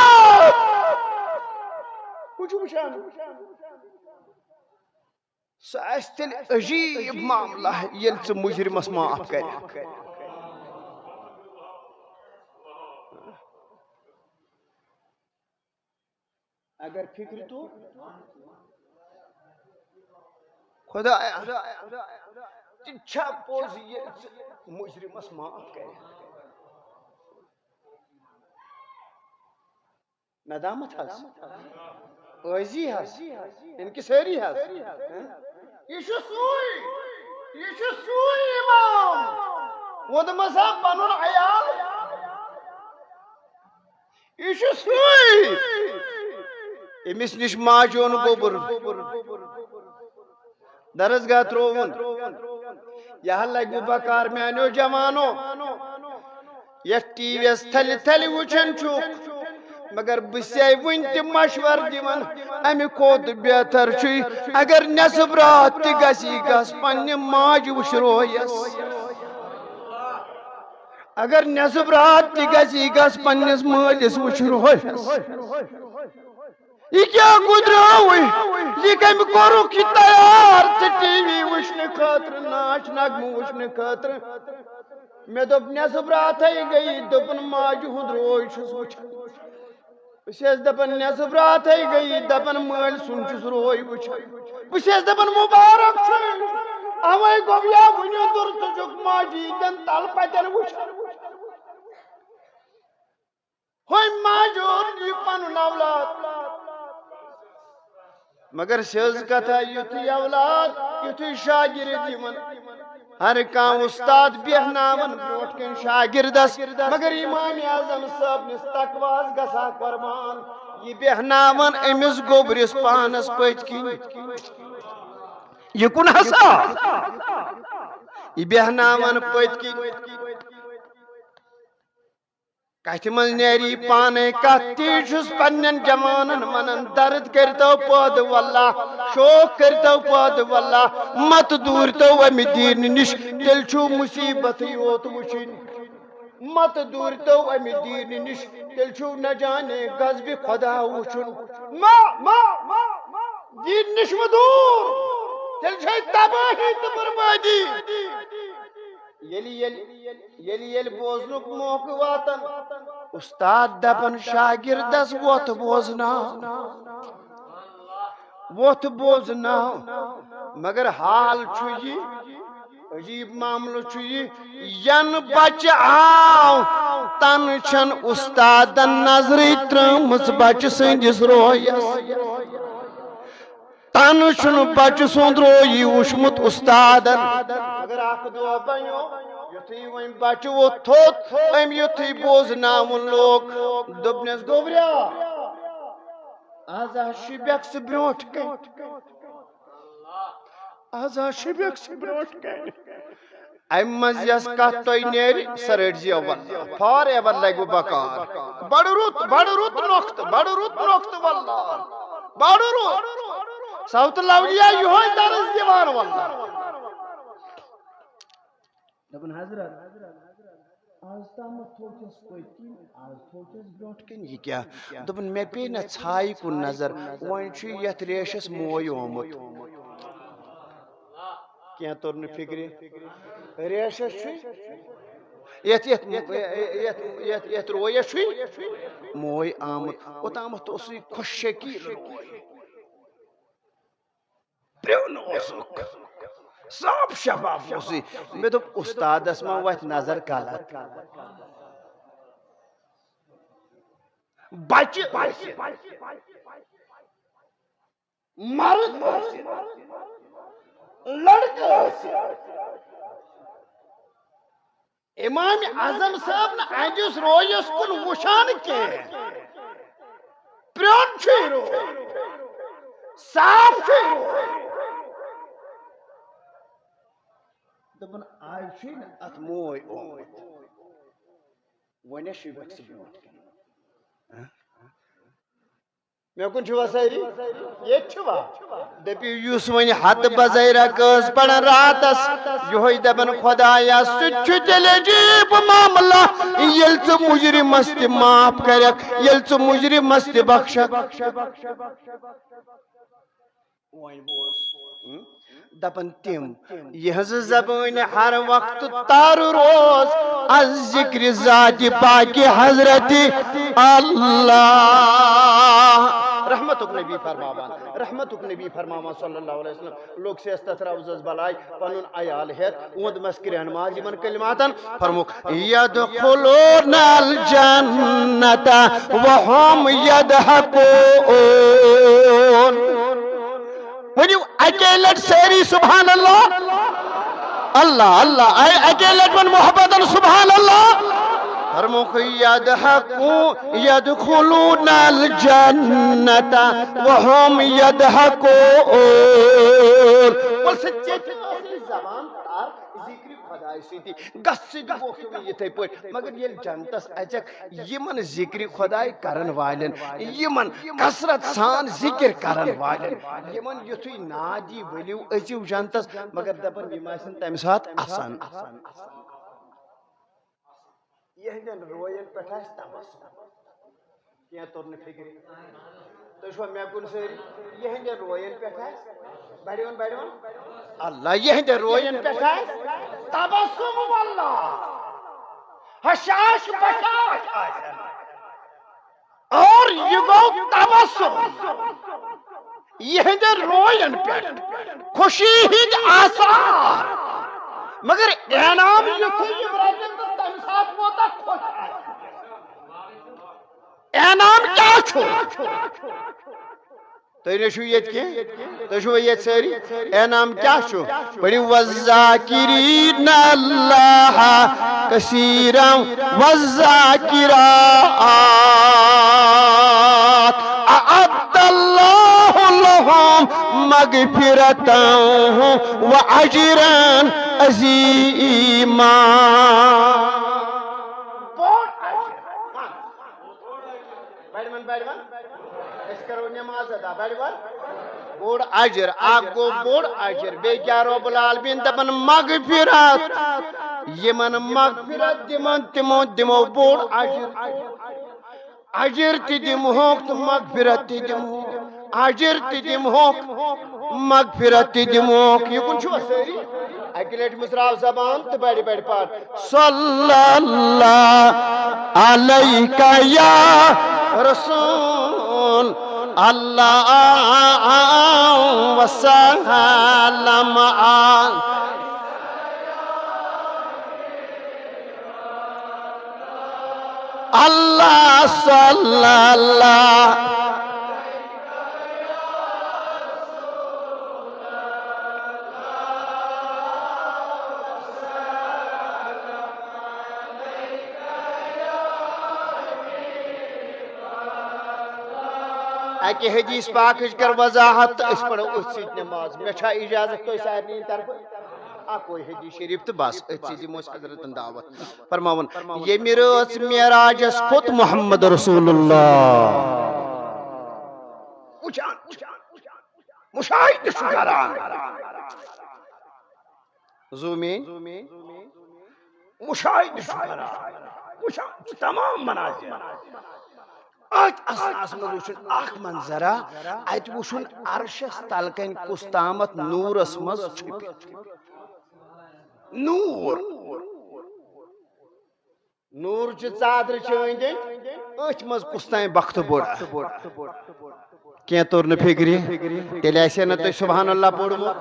وٕچھِو وٕچھان۔ سُہ آسہِ تیٚلہِ عجیٖب معاملہ، ییٚلہِ ژٕ مُجرِمس معاف کرِ۔ اگر فکرِ تو خدایا، تہِ چھا پوٚز ییٚلہِ ژٕ مُجرِمس معاف کرِ؟ ندامت حظ۔ عٲجزی حظ۔ انکسٲری حظ۔ یہِ چھُ سُے۔ یہِ چھُ سُے امام۔ ووٚنمس ہا پنُن عیال۔ یہِ چھُ سُے۔ أمِس نِش ماجہِ اوٚن گوٚبُر۔ درسگاہ ترٛووُن۔ یہِ ہا لگہِ وۄنۍ بکار میانیو جوانو۔ یتھ ٹی وی یس تھلہِ تھلہِ وٕچھان چھُکھ، مگر بہٕ چھسے وُنہِ تہِ مشور دِوان، امہِ کھۄتہٕ بہتر چھُے اگر نٮ۪صٕف راتھ تہِ گژھی گژھ پننہِ ماجہِ وٕچھرویس۔ اگر نٮ۪صٕف راتھ تہِ گژھی گژھ پننِس مٲلِس وٕچھرویس۔ یہِ کیٛاہ گُدراوٕے؟ یہِ کَمہِ کوٚرُکھ یہِ تیار ژٕ ٹی وی وٕچھنہٕ خٲطرٕ، ناچ نغمہٕ وٕچھنہٕ خٲطرٕ؟ مےٚ دوٚپ، نٮ۪صٕف راتھَے گٔیی، دوٚپُن، ماجہِ ہُنٛد روے چھُس وٕچھان۔ بہٕ چھَس دَپان، نٮ۪صٕف راتھَے گٔیی، دَپان، مٲلۍ سُنٛد چھُس روے وٕچھان۔ بہٕ چھَس دَپان، مُبارک چھُے، اَوَے گوٚو یا وٕنیُک دُر ژٕ چھُکھ ماجہِ ییٖتٮ۪ن تَل پَتٮ۪ن وٕچھان۔ ہوٚمۍ ماجہِ اوٚن یہِ پنُن اولاد۔ مگر سیٚز کتھا، یُتھُے اولاد، یُتھُے شاگرد یِوان، ہر کانٛہہ استاد بیہناوان برونٛٹھ کَنۍ شاگردس، مگر امام اعظم صٲبنِس تقواہس گژھان قربان۔ یہِ بیہناوان أمِس گوٚبرِس پانس پٔتۍ کِنۍ۔ یہِ کُن ہسا۔ یہِ بیہناوان پٔتۍ کِنۍ۔ کتھِ منٛز نیری پانے کتھ، تی چھُس پننٮ۪ن جوانن ونان، درد کٔرتو پٲدٕ واللہ، شوق کٔرتو پٲدٕ واللہ، مت دوٗرتو امہِ دیٖنہٕ نِش، تیٚلہِ چھُو مصیبتٕے یوت وٕچھِنۍ۔ مت دوٗرتو امہِ دیٖنہٕ نِش، تیٚلہِ چھُو نہ جانے غضبِ خدا وٕچھُن۔ ما، ما، ما، ما، دیٖنہٕ نِش مہ دوٗر، تیٚلہِ چھے تباہی تہٕ بربٲدی۔ ییٚلہِ، ییٚلہِ ییٚلہِ، ییٚلہِ بوزنُک موقعہٕ واتان، اُستاد دَپان شاگِردَس، "وۄتھ بوزناو، وۄتھ بوزناو۔" مگر حال چھُ یہِ، عجیب معاملہٕ چھُ یہِ، ینہٕ بچہٕ آو، تنہٕ چھَن اُستادن نظرٕے ترٲومٕژ بچہٕ سٕنٛدِس رویس۔ تنہٕ چھُنہٕ بچہٕ سُنٛد رویی وُچھمُت اُستادن۔ مگر اکھ دۄہ بنیو، یُتھُے وۄنۍ بچہٕ ووٚتھ تھوٚد، أمۍ یُتھُے بوزناوُن لوگ، دوٚپنس، "گوٚبریا، از ہا شِبٮ۪کھ ژٕ برٛونٛٹھ کَنہِ۔" از ہا شِبٮ۪کھ ژٕ برٛونٛٹھ کَنہِ۔ اَمہِ منٛز یۄس کَتھ تۄہہِ نیرِ، سۄ رٔٹۍ زیو واللہ۔ فار ایور لَگِوٕ بکار۔ بڑٕ رُت، بڑٕ رُت نۄختہٕ، بڑٕ رُت نۄختہٕ واللہ۔ بڑٕ رُت۔ صوت الاولیاء یِہوٚے درس دِوان واللہ۔ دوٚپُن، حضرت، از تامَتھ تھوٚو چھَس پٔتۍ کِنۍ، از تھوٚو چھَس برٛونٛٹھ کِنۍ، یہِ کیٛاہ؟ دوٚپُن، مےٚ پیٚیہِ نہ ژھایہِ کُن نظر، وۄنۍ چھُ یَتھ ریشَس موے آمُت۔ کینٛہہ توٚر نہٕ فِکرِ۔ ریشَس چھُ یَتھ، یَتھ، یَتھ، یَتھ، یَتھ رویَس چھُ موے آمُت۔ اوٚتامَتھ اوسُے خۄشکی روے۔ پرٛون اوسُکھ۔ صاف شفاف اوسُے۔ مےٚ دوٚپ، اُستادَس ما وَتھِ نظر غلط؟ بچہٕ ٲسِتھ، مرد ٲسِتھ، لڑکہٕ ٲسِتھ، امام اعظم صٲب نہٕ اہندِس رویس کُن وٕچھان کینٛہہ۔ پرٛون چھُ یہِ روے، صاف چھُ یہِ روے۔ دوٚپُن، آز چھُے نہٕ اتھ موے آمُت۔ وۄنۍ چھُے بچہٕ برٛونٛٹھ کَنہِ۔ مےٚ کُن چھِوا سٲری؟ ییٚتہِ چھِوا؟ دٔپِو، یُس وۄنۍ ہتہٕ بزٲے رکٲژ پران راتس، یِہوٚے دپان خۄدایا، سُہ تہِ چھُ تیٚلہِ عجیٖب معاملہ، ییٚلہِ ژٕ مُجرمس تہِ معاف کرکھ، ییٚلہِ ژٕ مُجرمس تہِ بخشکھ۔ وۄنۍ بوز۔ ہم؟ دپان تِم، یِہنٛز زبٲنۍ ہر وقت تر روز از ذکر ذات پاک حضرت اللہ۔ رحمتُک نبی فرماوان، رحمتُک نبی فرماوان صلی اللہ علیہ وسلم، لوٚگ سیستس روزس بلاے پنُن عیال ہٮ۪تھ، اوٚند مس کرٛہن ماز یِمن کلماتن، فرموک، یدخلون الجنت وهم یضحکون۔ ؤنِو اَکے لَٹہِ سٲری سبحان اللہ۔ اللہ، اللہ۔ اَ-، اَکے لَٹہِ وَن محبتن سبحان اللہ۔ فرموکھ، یدحکو-، یدخلون الجنت وهم یضحکون۔ وَل سا ژےٚ تہِ ٲسٕے زبان تر ذِکرِ خۄدایہِ سۭتی۔ گژھ ژٕ تہِ ووکھ یِتھَے پٲٹھۍ۔ مگر ییٚلہِ جنتس اژکھ، یِمن ذِکرِ خۄدایہِ کرن والٮ۪ن، یِمن کثرت سان ذِکر کرن والٮ۪ن، یِمن یُتھُے ناد یی، ؤلِو أژِو جنتس، مگر دپن یِم آسن تمہِ ساتہٕ اسان۔ یِہنٛدٮ۪ن روین پٮ۪ٹھ آسہِ تبسم۔ کینٛہہ توٚر نہٕ فِکرِ۔ تُہۍ چھِوا مےٚ کُن سٲری؟ یِہنٛدٮ۪ن روین پٮ۪ٹھ آسہِ۔ بڑِوُن، بڑِوُن۔ اللہ، یِہنٛدٮ۪ن روین پٮ۪ٹھ آسہِ تبسم واللہ۔ ہشاش بشاش آسن۔ اور یہِ گوٚو تبسم۔ یِہنٛدٮ۪ن روین پٮ۪ٹھ خوشی ہٕنٛدۍ آثار۔ مگر انعام یُتھُے یِم رٹن تہٕ تمہِ ساتہٕ کوٗتاہ خۄش آسہِ۔ انعام کیٛاہ چھُ؟ تُہۍ نہ چھِو ییٚتہِ کینٛہہ، تُہۍ چھِو ییٚتہِ سٲری۔ انعام کیٛاہ چھُ؟ پٔرِو، والذاکرین اللہ کثیرا والذاکرات اعد اللہ لهم مغفرتا واجرا عظیما۔ بڑِوَن، بڑِوَن۔ أسۍ کرو نماز ادا۔ بڑِوَن۔ بوٚڑ اجر، اکھ گوٚو بوٚڑ اجر۔ بیٚیہِ کیٛاہ رب العالمین دپان؟ مغفرت۔ یِمن مغفرت دِمن، تِمو دِمو بوٚڑ اجر۔ اجر تہِ دِمہوکھ تہٕ مغفرت تہِ دِمہوکھ۔ اجر تہِ دِمہوکھ، مغفرت تہِ دِمہوکھ۔ یہِ کُن چھُوا سٲری؟ اَکہِ لَٹہِ مٕژراو زبان تہٕ بَڑِ بَڑِ پَر۔ صلی اللہ علیک یا رسول اللہ وسلم۔ اللہ صلی اللہ۔ اکہِ حدیث پاکٕچ کر وضاحت تہٕ أسۍ پرو أتھۍ سۭتۍ نماز۔ مےٚ چھا اجازت تۄہہِ سارنٕے طرفہٕ؟ اکوے حدیث شریف تہٕ بس، أتھۍ سۭتۍ دِمو أسۍ حضرتن دعوت۔ فرماوُن، ییٚمہِ رٲژ معراجس کھوٚت محمد رسول اللہ۔ وٕچھان، وٕچھان، وٕچھان، مشاہدٕ چھُ کران۔ زوٗ میٲنۍ۔ مشاہدٕ چھُ کران۔ وٕچھان چھُ تمام مناظر۔ أتھۍ اثناہس منٛز وٕچھُن اکھ منظرا، اتہِ وٕچھُن عرشس تل کنۍ کُس تامتھ نوٗرس منٛز چھُپِتھ۔ نوٗر۔ نوٗر چہِ ژادرِ چھِ أنٛدۍ أنٛدۍ، أتھۍ منٛز کُس تام بختہٕ بوٚڑ۔ کینٛہہ توٚر نہٕ فِکرِ، تیٚلہِ آسہِ ہے نہٕ تۄہہِ سبحان اللہ پوٚرمُت۔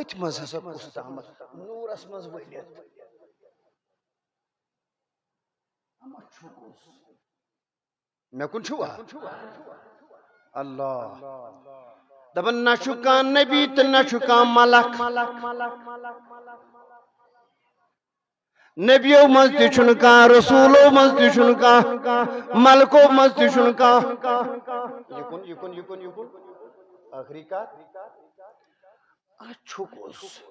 أتھۍ منٛز ہسا کُس تامتھ نوٗرس منٛز ؤلِتھ۔ اما چھُ کُس؟ مےٚ کُن چھُوا؟ اللہ۔ دپان، نہ چھُ کانٛہہ نبی تہٕ نہ چھُ کانٛہہ ملک۔ نبیو منٛز تہِ چھُنہٕ کانٛہہ، رسولو منٛز تہِ چھُنہٕ کانٛہہ، ملکو منٛز تہِ چھُنہٕ کانٛہہ۔ یہِ کُن، یہِ کُن، یہِ کُن، یہِ کُن۔ ٲخری کتھ۔ اَتھ چھُ کُس؟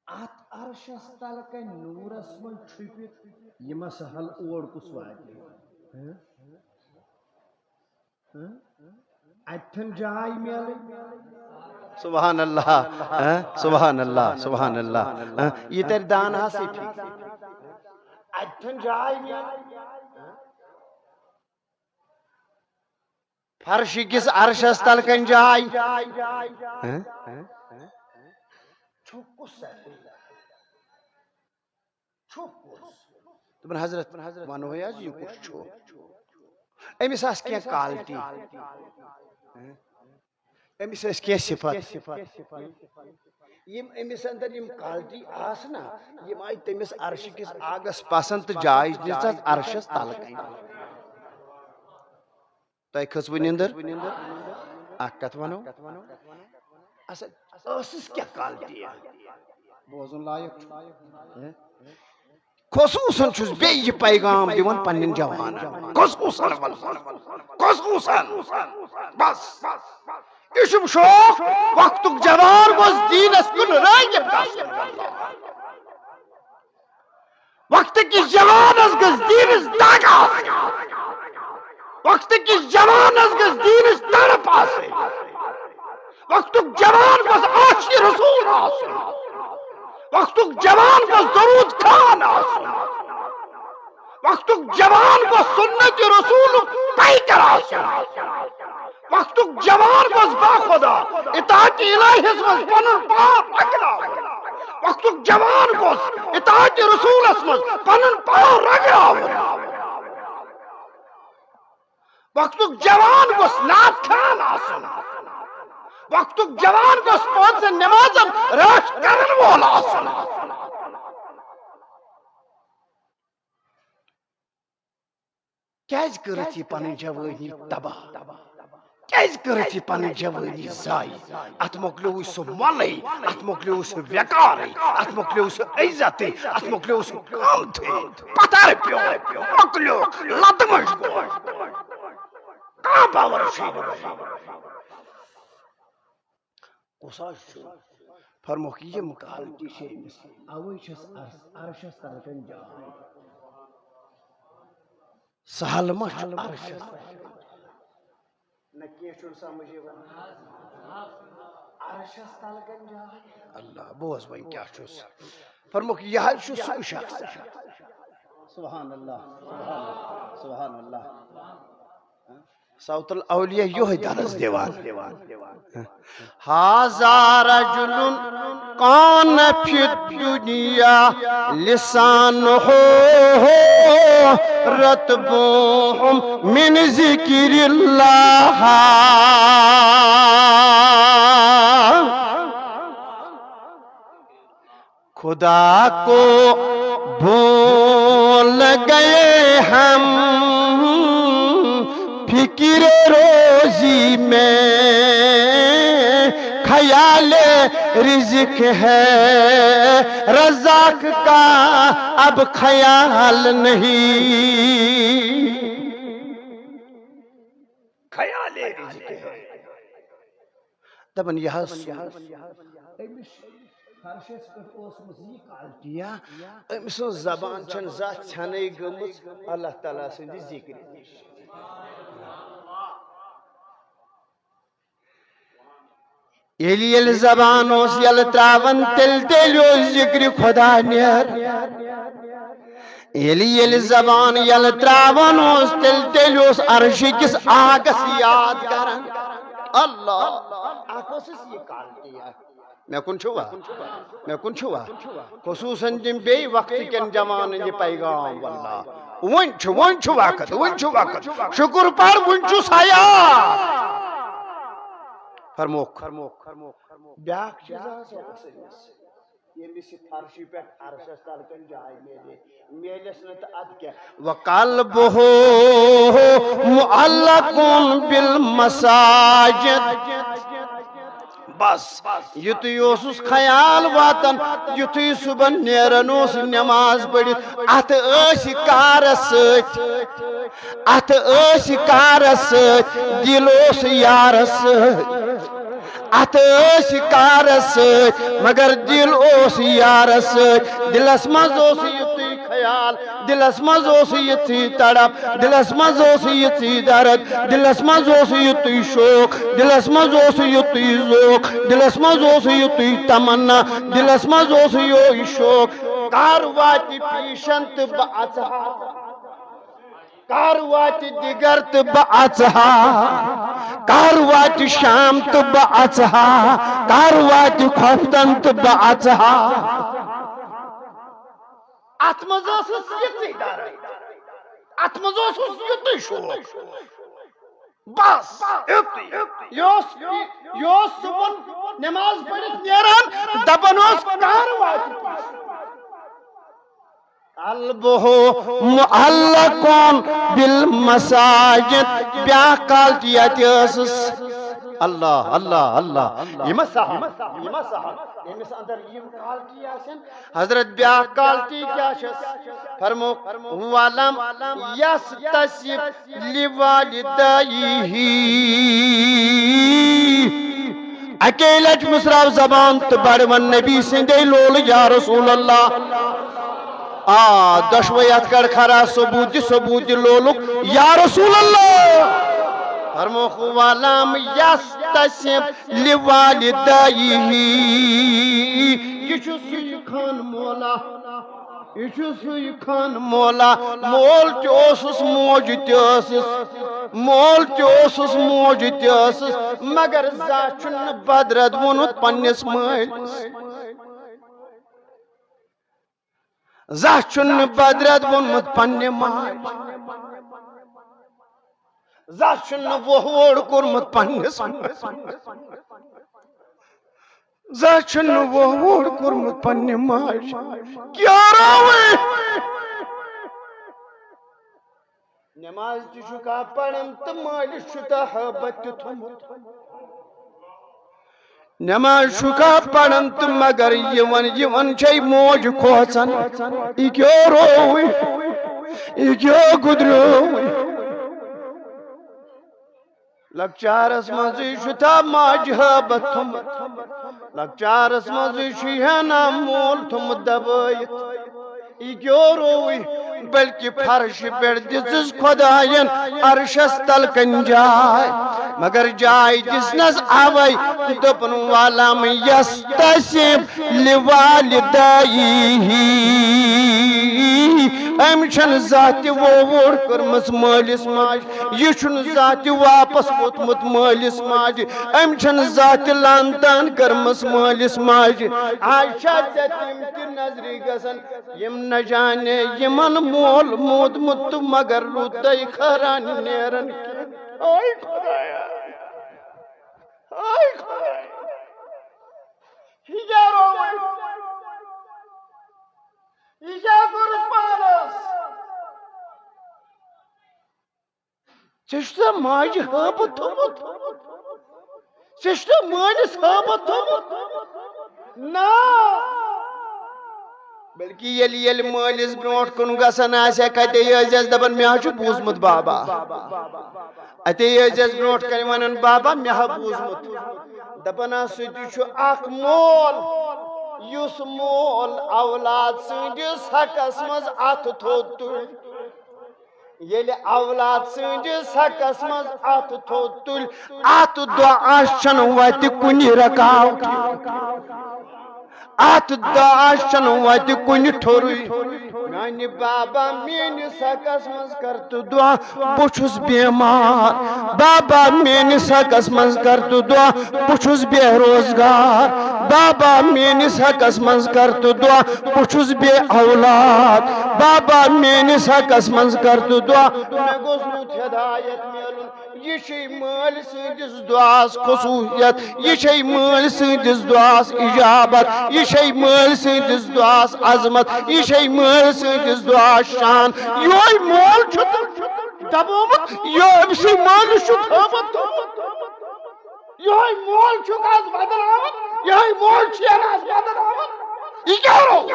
اتھ عرشس تل کنۍ نوٗرس منٛز چھُپِتھ یہِ مسحل اور کُس واتہِ؟ ہہ؟ ہہ؟ اتہِ چھنہٕ جاے میلٕنۍ۔ سبحان اللہ، ہہ؟ سبحان اللہ، سبحان اللہ، ہہ؟ یہِ ترِ دان ہسٕے فِکرِ۔ اتہِ چھنہٕ جاے میلٕنۍ۔ فرشہِ کِس عرشس تل کنۍ جاے۔ ہہ؟ چھُ کُس سا؟ چھُ کُس؟ دوٚپُن، حضرت، ونہوے حظ، یہِ کُس چھُ؟ أمِس آسہٕ کینٛہہ quality۔ ہہ؟ أمِس ٲسۍ کینٛہہ صفت۔ یِم أمِس اندر یِم quality آسہٕ نا، یِم آیہِ تٔمِس عرشہِ کِس آگس پسند تہٕ جاے دِژ تتھ عرشس تل کنۍ۔ تۄہہِ کھٔژوٕ نِندٕر؟ اکھ کتھ ونو، اصل ٲسٕس کیٛاہ quality؟ بوزُن لایق چھُ۔ خصوصاً چھُس بیٚیہِ یہِ پیغام دِوان پننٮ۪ن جوانن، خصوصاً ونہٕ بہٕ، خصوصاً۔ بس، یہِ چھُم شوق، وقتُک جوان گوٚژھ دیٖنس کُن رٲغب گژھُن۔ وقتہٕ کِس جوانس گٔژھ دیٖنٕچ دگ آسٕنۍ۔ وقتہٕ کِس جوانس گٔژھ دیٖنٕچ تڑپ آسٕنۍ۔ وقتُک جوان گوٚژھ عاشق رسول آسُن۔ وقتُک جوان گوٚژھ درود خان آسُن۔ وقتُک جوان گوٚژھ سنت رسولُک پیکر آسُن۔ وقتُک جوان گوٚژھ باخدا اطاعت الہیس منٛز پنُن پان رگناوُن۔ وقتُک جوان گوٚژھ اطاعت رسولس منٛز پنُن پان رگناوُن۔ وقتُک جوان گوٚژھ نعت خان آسُن۔ وقتُک جوان گوٚژھ پانٛژن نمازن رٲچھ کرن وول آسُن۔ کیازِ کٔرٕتھ یہِ پنٕنۍ جوٲنی تباہ؟ کیازِ کٔرٕتھ یہِ پنٕنۍ جوٲنی ضایع؟ اتھ مۄکلیووُے سُہ مۄلٕے، اتھ مۄکلیووُے سُہ ویقارٕے، اتھ مۄکلیووُے سُہ عزتٕے، اتھ مۄکلیووُے سُہ قۭمتھٕے۔ پتھر پیوٚو، مۄکلیو، لتہٕ مٔنٛزۍ گوٚو۔ کانٛہہ باور چھُے نہٕ۔ کُس حظ چھُ؟ فرموکھ، یِم quality چھِ أمِس، اَوَے چھَس عرش-، عرشَس تَل کَنۍ جاے۔ سہل ما چھُ عرشَس تَل کَنۍ؟ نہ کینٛہہ چھُنہٕ سمجھ یِوان۔ عرشَس تَل کَنۍ جاے۔ اللہ، بوز وۄنۍ کیٛاہ چھُس۔ فرموکھ، یہِ حظ چھُ سُے شخص۔ سبحان اللہ، سبحان اللہ، سبحان اللہ۔ صوت الاولیاء یہے درس دیوان۔ هذا رجل كان في الدنيا لسانه رطب من ذكر الله۔ خدا کو بھول گئے ہم فکر روزی میں، خیال رزق ہے رزاق کا اب خیال نہیں۔ خیال رزق ہے۔ دپان، یہِ حظ سوٗنچ، أمِس فرشس پٮ۪ٹھ اوسمُت یہِ کالٹیا، أمۍ سٕنٛز زبان چھَنہٕ زانٛہہ ژھٮ۪نٕے گٔمٕژ اللہ تعالیٰ سٕنٛدِ ذِکرِ نِش۔ ییٚلہِ، ییٚلہِ زبان اوس یَلہٕ ترٛاوان، تیٚلہِ، تیٚلہِ اوس ذِکرِ خۄدا نیران۔ ییٚلہِ، ییٚلہِ زبان یَلہٕ ترٛاوان اوس، تیٚلہِ، تیٚلہِ اوس عرشہِ کِس آگس یاد کران۔ اللہ! اکھ اوسُس یہِ کالٹیا۔ مےٚ کُن چھُوا؟ مےٚ کُن چھُوا؟ خصوٗصن تِم بیٚیہِ وقتہٕ کٮ۪ن جوانن یہِ پیغام، واللہ۔ وُنہِ چھُ، وُنہِ چھُ وقت، وُنہِ چھُ وقت۔ شُکُر پَر، وُنہِ چھُس حیات۔ فرموکھ۔ بیٛاکھ چیٖز ہسا اوس أمِس۔ ییٚمِس یہِ فرشہِ پٮ۪ٹھ عرشس تل کَنۍ جاے میلے، میلٮ۪س نہٕ تہٕ اَدٕ کیٛاہ؟ وقلبہ معلق بالمساجد۔ بس، یُتُے اوسُس خیال واتان، یُتُے صُبحن نیران اوس نماز پٔرِتھ، اَتھٕ ٲسۍ کارس سۭتۍ، اَتھٕ ٲسۍ کارس سۭتۍ، دِل اوس یارس سۭتۍ۔ اَتھٕ ٲسۍ کارس سۭتۍ، مگر دِل اوس یارس سۭتۍ۔ دِلس منٛز اوس یُتُے خیال، دِلس منٛز اوس یِژٕے تڑپ، دِلس منٛز اوس یِژٕے درد، دِلس منٛز اوس یُتُے شوق، دِلس منٛز اوس یُتُے ذوق، دِلس منٛز اوس یُتُے تمنا، دِلس منٛز اوس یِہوٚے شوق۔ کر واتہِ پیٖشن تہٕ بہٕ اژٕ ہا؟ کر واتہِ دِگر تہٕ بہٕ اژٕ ہا؟ کر واتہِ شام تہٕ بہٕ اژٕ ہا؟ کر واتہِ خۄفتن تہٕ بہٕ اژٕ ہا؟ اتھ منٛز ٲسٕس یِژٕے درد، اتھ منٛز اوسُس یُتُے شوق۔ بس، یُتُے۔ یہِ اوس، یہِ اوس صُبحن نماز پٔرِتھ نیران، دپان اوس، کر واتہِ؟ قلبہ معلق بالمساجد۔ بیٛاکھ کالٹی ییٚتہِ ٲسٕس۔ اللہ، اللہ، اللہ۔ یہِ ما سہل، یہِ ما سہل۔ ییٚمِس اندر یِم کالٹی آسن، حضرت، بیٛاکھ کالٹی کیٛاہ چھس؟ فرموکھ، ولم یستسب لوالدیہ۔ اکے لٹہِ مُژراو زبان تہٕ بڑوَن نبی سٕنٛدے لولہٕ، یا رسول اللہ۔ آ، دۄشوے اَتھ کڑ کھڑا، ثبوت دِ، ثبوت دِ لولُک، یا رسول اللہ۔ فرموکھ، ولم یستسب لوالدیہ۔ یہِ چھُ سُے خان مولا۔ یہِ چھُ سُے خان مولا۔ مول تہِ اوسُس، موج تہِ ٲسٕس۔ مول تہِ اوسُس، موج تہِ ٲسٕس، مگر زانٛہہ چھُنہٕ بدرد ووٚنمُت پننِس مٲلِس۔ زانٛہہ چھُنہٕ بدرد ووٚنمُت پننہِ ماجہِ۔ زانٛہہ چھُنہٕ ووہ ووڑ کوٚرمُت پننِس مٲلِس۔ زانٛہہ چھُنہٕ ووہ ووڑ کوٚرمُت پننہِ ماجہِ۔ کیٛاہ راوٕے؟ نماز تہِ چھُکھا پران تہٕ مٲلِس چھُ تہٕ ہٲبت تہِ تھوٚمُت۔ نماز چھُکھا پران تہٕ مگر یِوان یِوان چھے موج کھوژان۔ یہِ کیٛاہ رووٕے؟ یہِ کیٛاہ گُدریووٕے؟ لۄکچارس منٛزٕے چھُ تھا ماجہِ ہٲبت تھوٚمُت۔ لۄکچارس منٛزٕے چھُ ہینا مول تھوٚمُت دبٲیِتھ۔ یہِ کیٛاہ رووٕے؟ بلکہِ فرشہِ پٮ۪ٹھ دِژٕس خۄداین عرشس تل کَنۍ جاے، مگر جاے دِژنس اوے، دوٚپُن، ولم یستسب لوالدیہ۔ أمۍ چھَنہٕ زانٛہہ تہِ وو ووڑ کٔرمٕژ مٲلِس ماجہِ۔ یہِ چھُنہٕ زانٛہہ تہِ واپس ووتمُت مٲلِس ماجہِ۔ أمۍ چھَنہٕ زانٛہہ تہِ لان تان کٔرمٕژ مٲلِس ماجہِ۔ آز چھا ژےٚ تِم تہِ نظرِ گژھان، یِم نہ جانے یِمن مول موٗدمُت تہٕ مگر روٗدے خٲران نیران کینٛہہ۔ آے خۄدایا، آے خۄدایا۔ یہِ کیٛاہ رووُے؟ یہِ کیٛاہ کوٚرُے؟ ژےٚ چھُ ژےٚ ماجہِ ہٲبتھ تھوٚمُت؟ ژےٚ چھُ ژےٚ مٲلِس ہٲبتھ تھوٚمُت؟ نہ۔ بلکہِ ییٚلہِ، ییٚلہِ مٲلِس برونٛٹھ کُن گژھان آسہِ ہا، کَتے ٲسۍزٮ۪س دَپان، "مےٚ ہا چھُ بوٗزمُت بابا"۔ اَتے ٲسۍزٮ۪س برونٛٹھ کَنہِ وَنان، "بابا، مےٚ ہا بوٗزمُت"۔ دَپان ہا، سُہ تہِ چھُ اَکھ مول، یُس مول اولاد سٕنٛدِس حقَس منٛز اَتھٕ تھوٚد تُلہِ۔ ییٚلہِ اولاد سٕنٛدِس حقَس منٛز اَتھٕ تھوٚد تُلہِ، اَتھ دُعاہَس چھَنہٕ وَتہِ کُنہِ رُکاوٹھ۔ اَتھ دُعاہَس چھَنہٕ وَتہِ کُنہِ ٹھوٚرُے۔ میٛانہِ بابا، میٛٲنِس حقَس منٛز کر تہٕ دُعا، بہٕ چھُس بیمار۔ بابا، میٛٲنِس حقَس منٛز کر تہٕ دُعا، بہٕ چھُس بے روزگار۔ بابا، میٛٲنِس حقَس منٛز کر تہٕ دُعا، بہٕ چھُس بے اولاد۔ بابا، میٛٲنِس حقَس منٛز کر تہٕ دُعا، مےٚ گوٚژھ رُت ہدایت میلُن۔ یہِ چھے مٲلۍ سٕنٛدِس دُعاہَس خصوٗصیت، یہِ چھے مٲلۍ سٕنٛدِس دُعاہَس اِجابت، یہِ چھے مٲلۍ سٕنٛدِس دُعاہَس عظمت، یہِ چھے مٲلۍ سٕنٛدِس دُعاہَس شان۔ یِہوٚے مول چھُ تہٕ دَبومُت، یہِ أمۍ سٕے مٲلِس چھُ تھوٚومُت۔ یِہوٚے مول چھُکھ آز بدناوان، یِہوٚے مول چھُ یَنہٕ آز بدناوان۔ یہِ کیٛاہ روو؟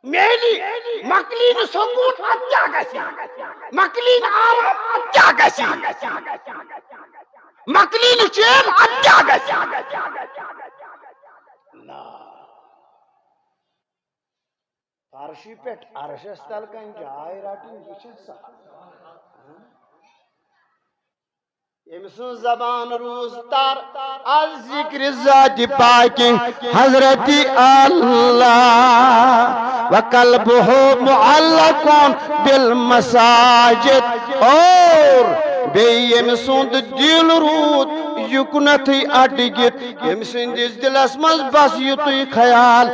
میلی، مۄکلی نہٕ سکوٗن، اَتھ کیٛاہ گژھِ؟ مۄکلی نہٕ آرام، اَتھ کیٛاہ گژھِ؟ مۄکلی نہٕ چین، اَتھ کیٛاہ گژھِ؟ فرشہِ پٮ۪ٹھ عرشس تل کنہِ جاے رٹٕنۍ، یہِ چھےٚ سہل۔ أمۍ سٕنٛز زبان روٗز تر از ذکر ذاتِ پاکِ حضرت اللہ، وقلبہ معلق بالمساجد، اور بیٚیہِ ییٚمہِ سُنٛد دِل روٗد یُکنتھٕے اٹکِتھ، ییٚمہِ سٕنٛدِس دِلس منٛز بس یُتُے خیال،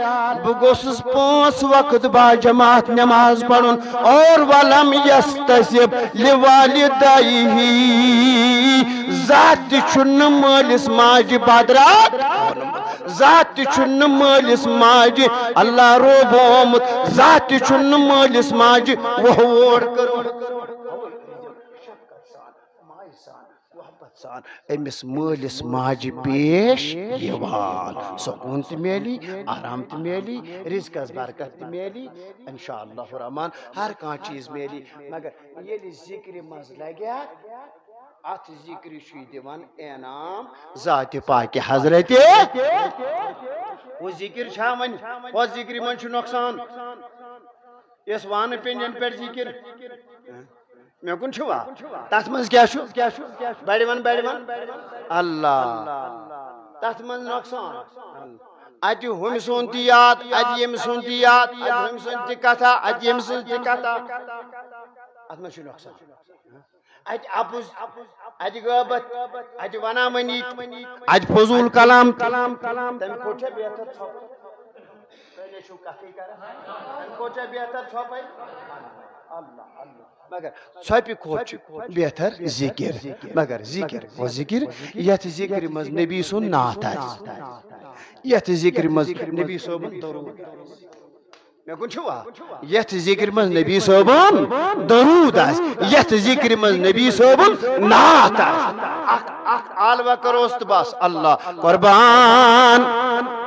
بہٕ گوٚژھُس پانٛژھ وقت با جماعت نماز پرُن۔ اور ولم یستجب لوالدیہ، زانٛہہ تہِ چھُنہٕ مٲلِس ماجہِ بدرات، زانٛہہ تہِ چھُنہٕ مٲلِس ماجہِ اللہ روبومُت، زانٛہہ تہِ چھُنہٕ مٲلِس ماجہِ وۄہوڑ کٔرمٕژ۔ محبت سان أمِس مٲلِس ماجہِ پیش یِوان۔ سکوٗن تہِ میلی، آرام تہِ میلی، رزقس برکت تہِ میلی، انشاءاللہ الرحمن ہر کانٛہہ چیٖز میلی۔ مگر ییٚلہِ ذِکرِ منٛز لگہِ ہا، اتھ ذِکرِ چھُے دِوان انعام ذاتِ پاکِ حضرتِ۔ ہُہ ذِکر چھا وۄنۍ، ہُہ ذِکرِ منٛز چھُ نۄقصان۔ یۄس وانہٕ پیٚنٛجن پٮ۪ٹھ ذِکر۔ مےٚ کُن چھُوا؟ تَتھ منٛز کیٛاہ چھُ؟ بَڑِ وَن، بَڑِ وَن۔ اللہ۔ تَتھ منٛز نۄقصان۔ اَتہِ ہُمہِ سُنٛد تہِ یاد، اَتہِ ییٚمہِ سُنٛد تہِ یاد، اَتہِ ہُمہِ سُنٛد تہِ کَتھا، اَتہِ ییٚمہِ سٕنٛز تہِ کَتھا۔ اَتھ منٛز چھُ نۄقصان۔ اَتہِ اَپُز، اَتہِ غٲبت، اَتہِ وَنا وَنی، اَتہِ فضوٗل کلام۔ تَمہِ کھۄتہٕ چھےٚ بہتر ژھۄپہٕ۔ تُہۍ نے چھِو کَتھٕے کران۔ اَمہِ کھۄتہٕ چھا بہتر ژھۄپَے؟ اللہ، اللہ۔ مگر ژھۄپہِ کھۄتہٕ چھُ بہتر ذِکِر۔ مگر ذِکِر، ہُہ ذِکِر، یَتھ ذِکرِ منٛز نبی سُنٛد نعت آسہِ، یَتھ ذِکرِ منٛز نبی صٲبُن درود آسہِ۔ مےٚ کُن چھُوا؟ یَتھ ذِکرِ منٛز نبی صٲبُن درود آسہِ، یَتھ ذِکرِ منٛز نبی صٲبُن نعت آسہِ۔ اکھ، اکھ عالوہ کروس تہٕ بس، اللہ قربان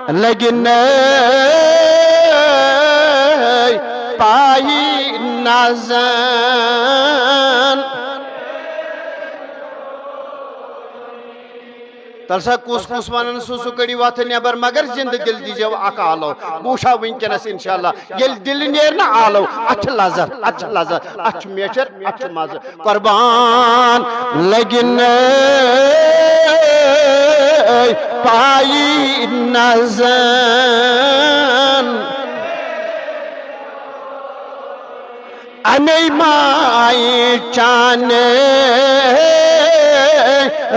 لگہِ نہٕ پایی نزن۔ تَلہٕ سا کُس کُس وَنان سُہ، سُہ کٔڑِو اَتھٕ نٮ۪بر، مگر زِندٕ دِل دیٖزیو اَکھ آلو۔ بہٕ وٕچھٕ ہا وٕنکیٚنَس اِنشاءاللہ۔ ییٚلہِ دِلہِ نیرِ نہ آلو، اَتھ چھِ لذت، اَتھ چھِ لذت، اَتھ چھُ میچھر، اَتھ چھُ مَزٕ۔ قربان لگہِ نہٕ پایی نزن۔ اَمے مایہِ چانہِ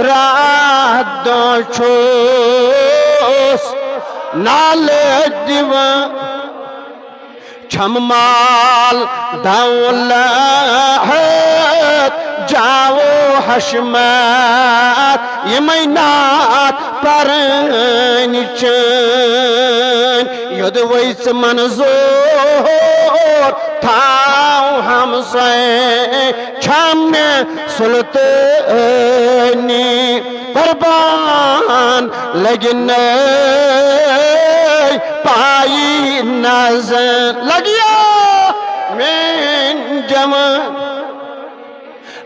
راتھ دۄہ چھُس نالہٕ دِوان۔ چھَم مال دولت جاو حشمت، یِمَے نعت پرٲنۍ چٲنۍ۔ یوٚدوَے ژٕ منظور تھاو ہمسایہِ چھم سلطٲنی۔ قربان لگہِ نَے پایی نظر۔ لگیا میٲنۍ جوان،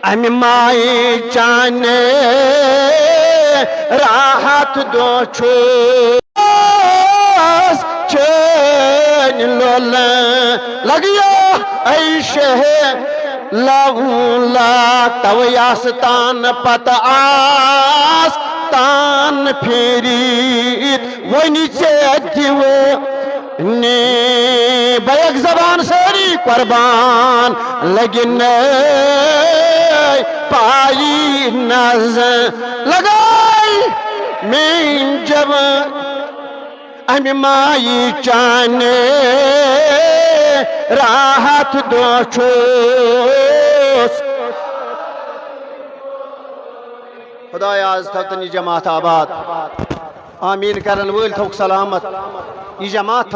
امہِ مایہِ چانہِ راحت دۄہ چھُس چٲنۍ لولہٕ۔ لگیا اے شہ لولا، توے آستان پتہٕ آستان پھیریت، وۄنۍ ژےٚ دِوٕ نی بیک زبان سٲری قربان لگہِ نَے پایی نظر۔ لگاے میٲنۍ جوان، امہِ مایہِ چانہِ راحت دۄہ چھُس۔ خدایا، از تھاو تہٕ یہِ جماعت آباد۔ آمین کرن وٲلۍ تھوک سلامت۔ یہِ جماعت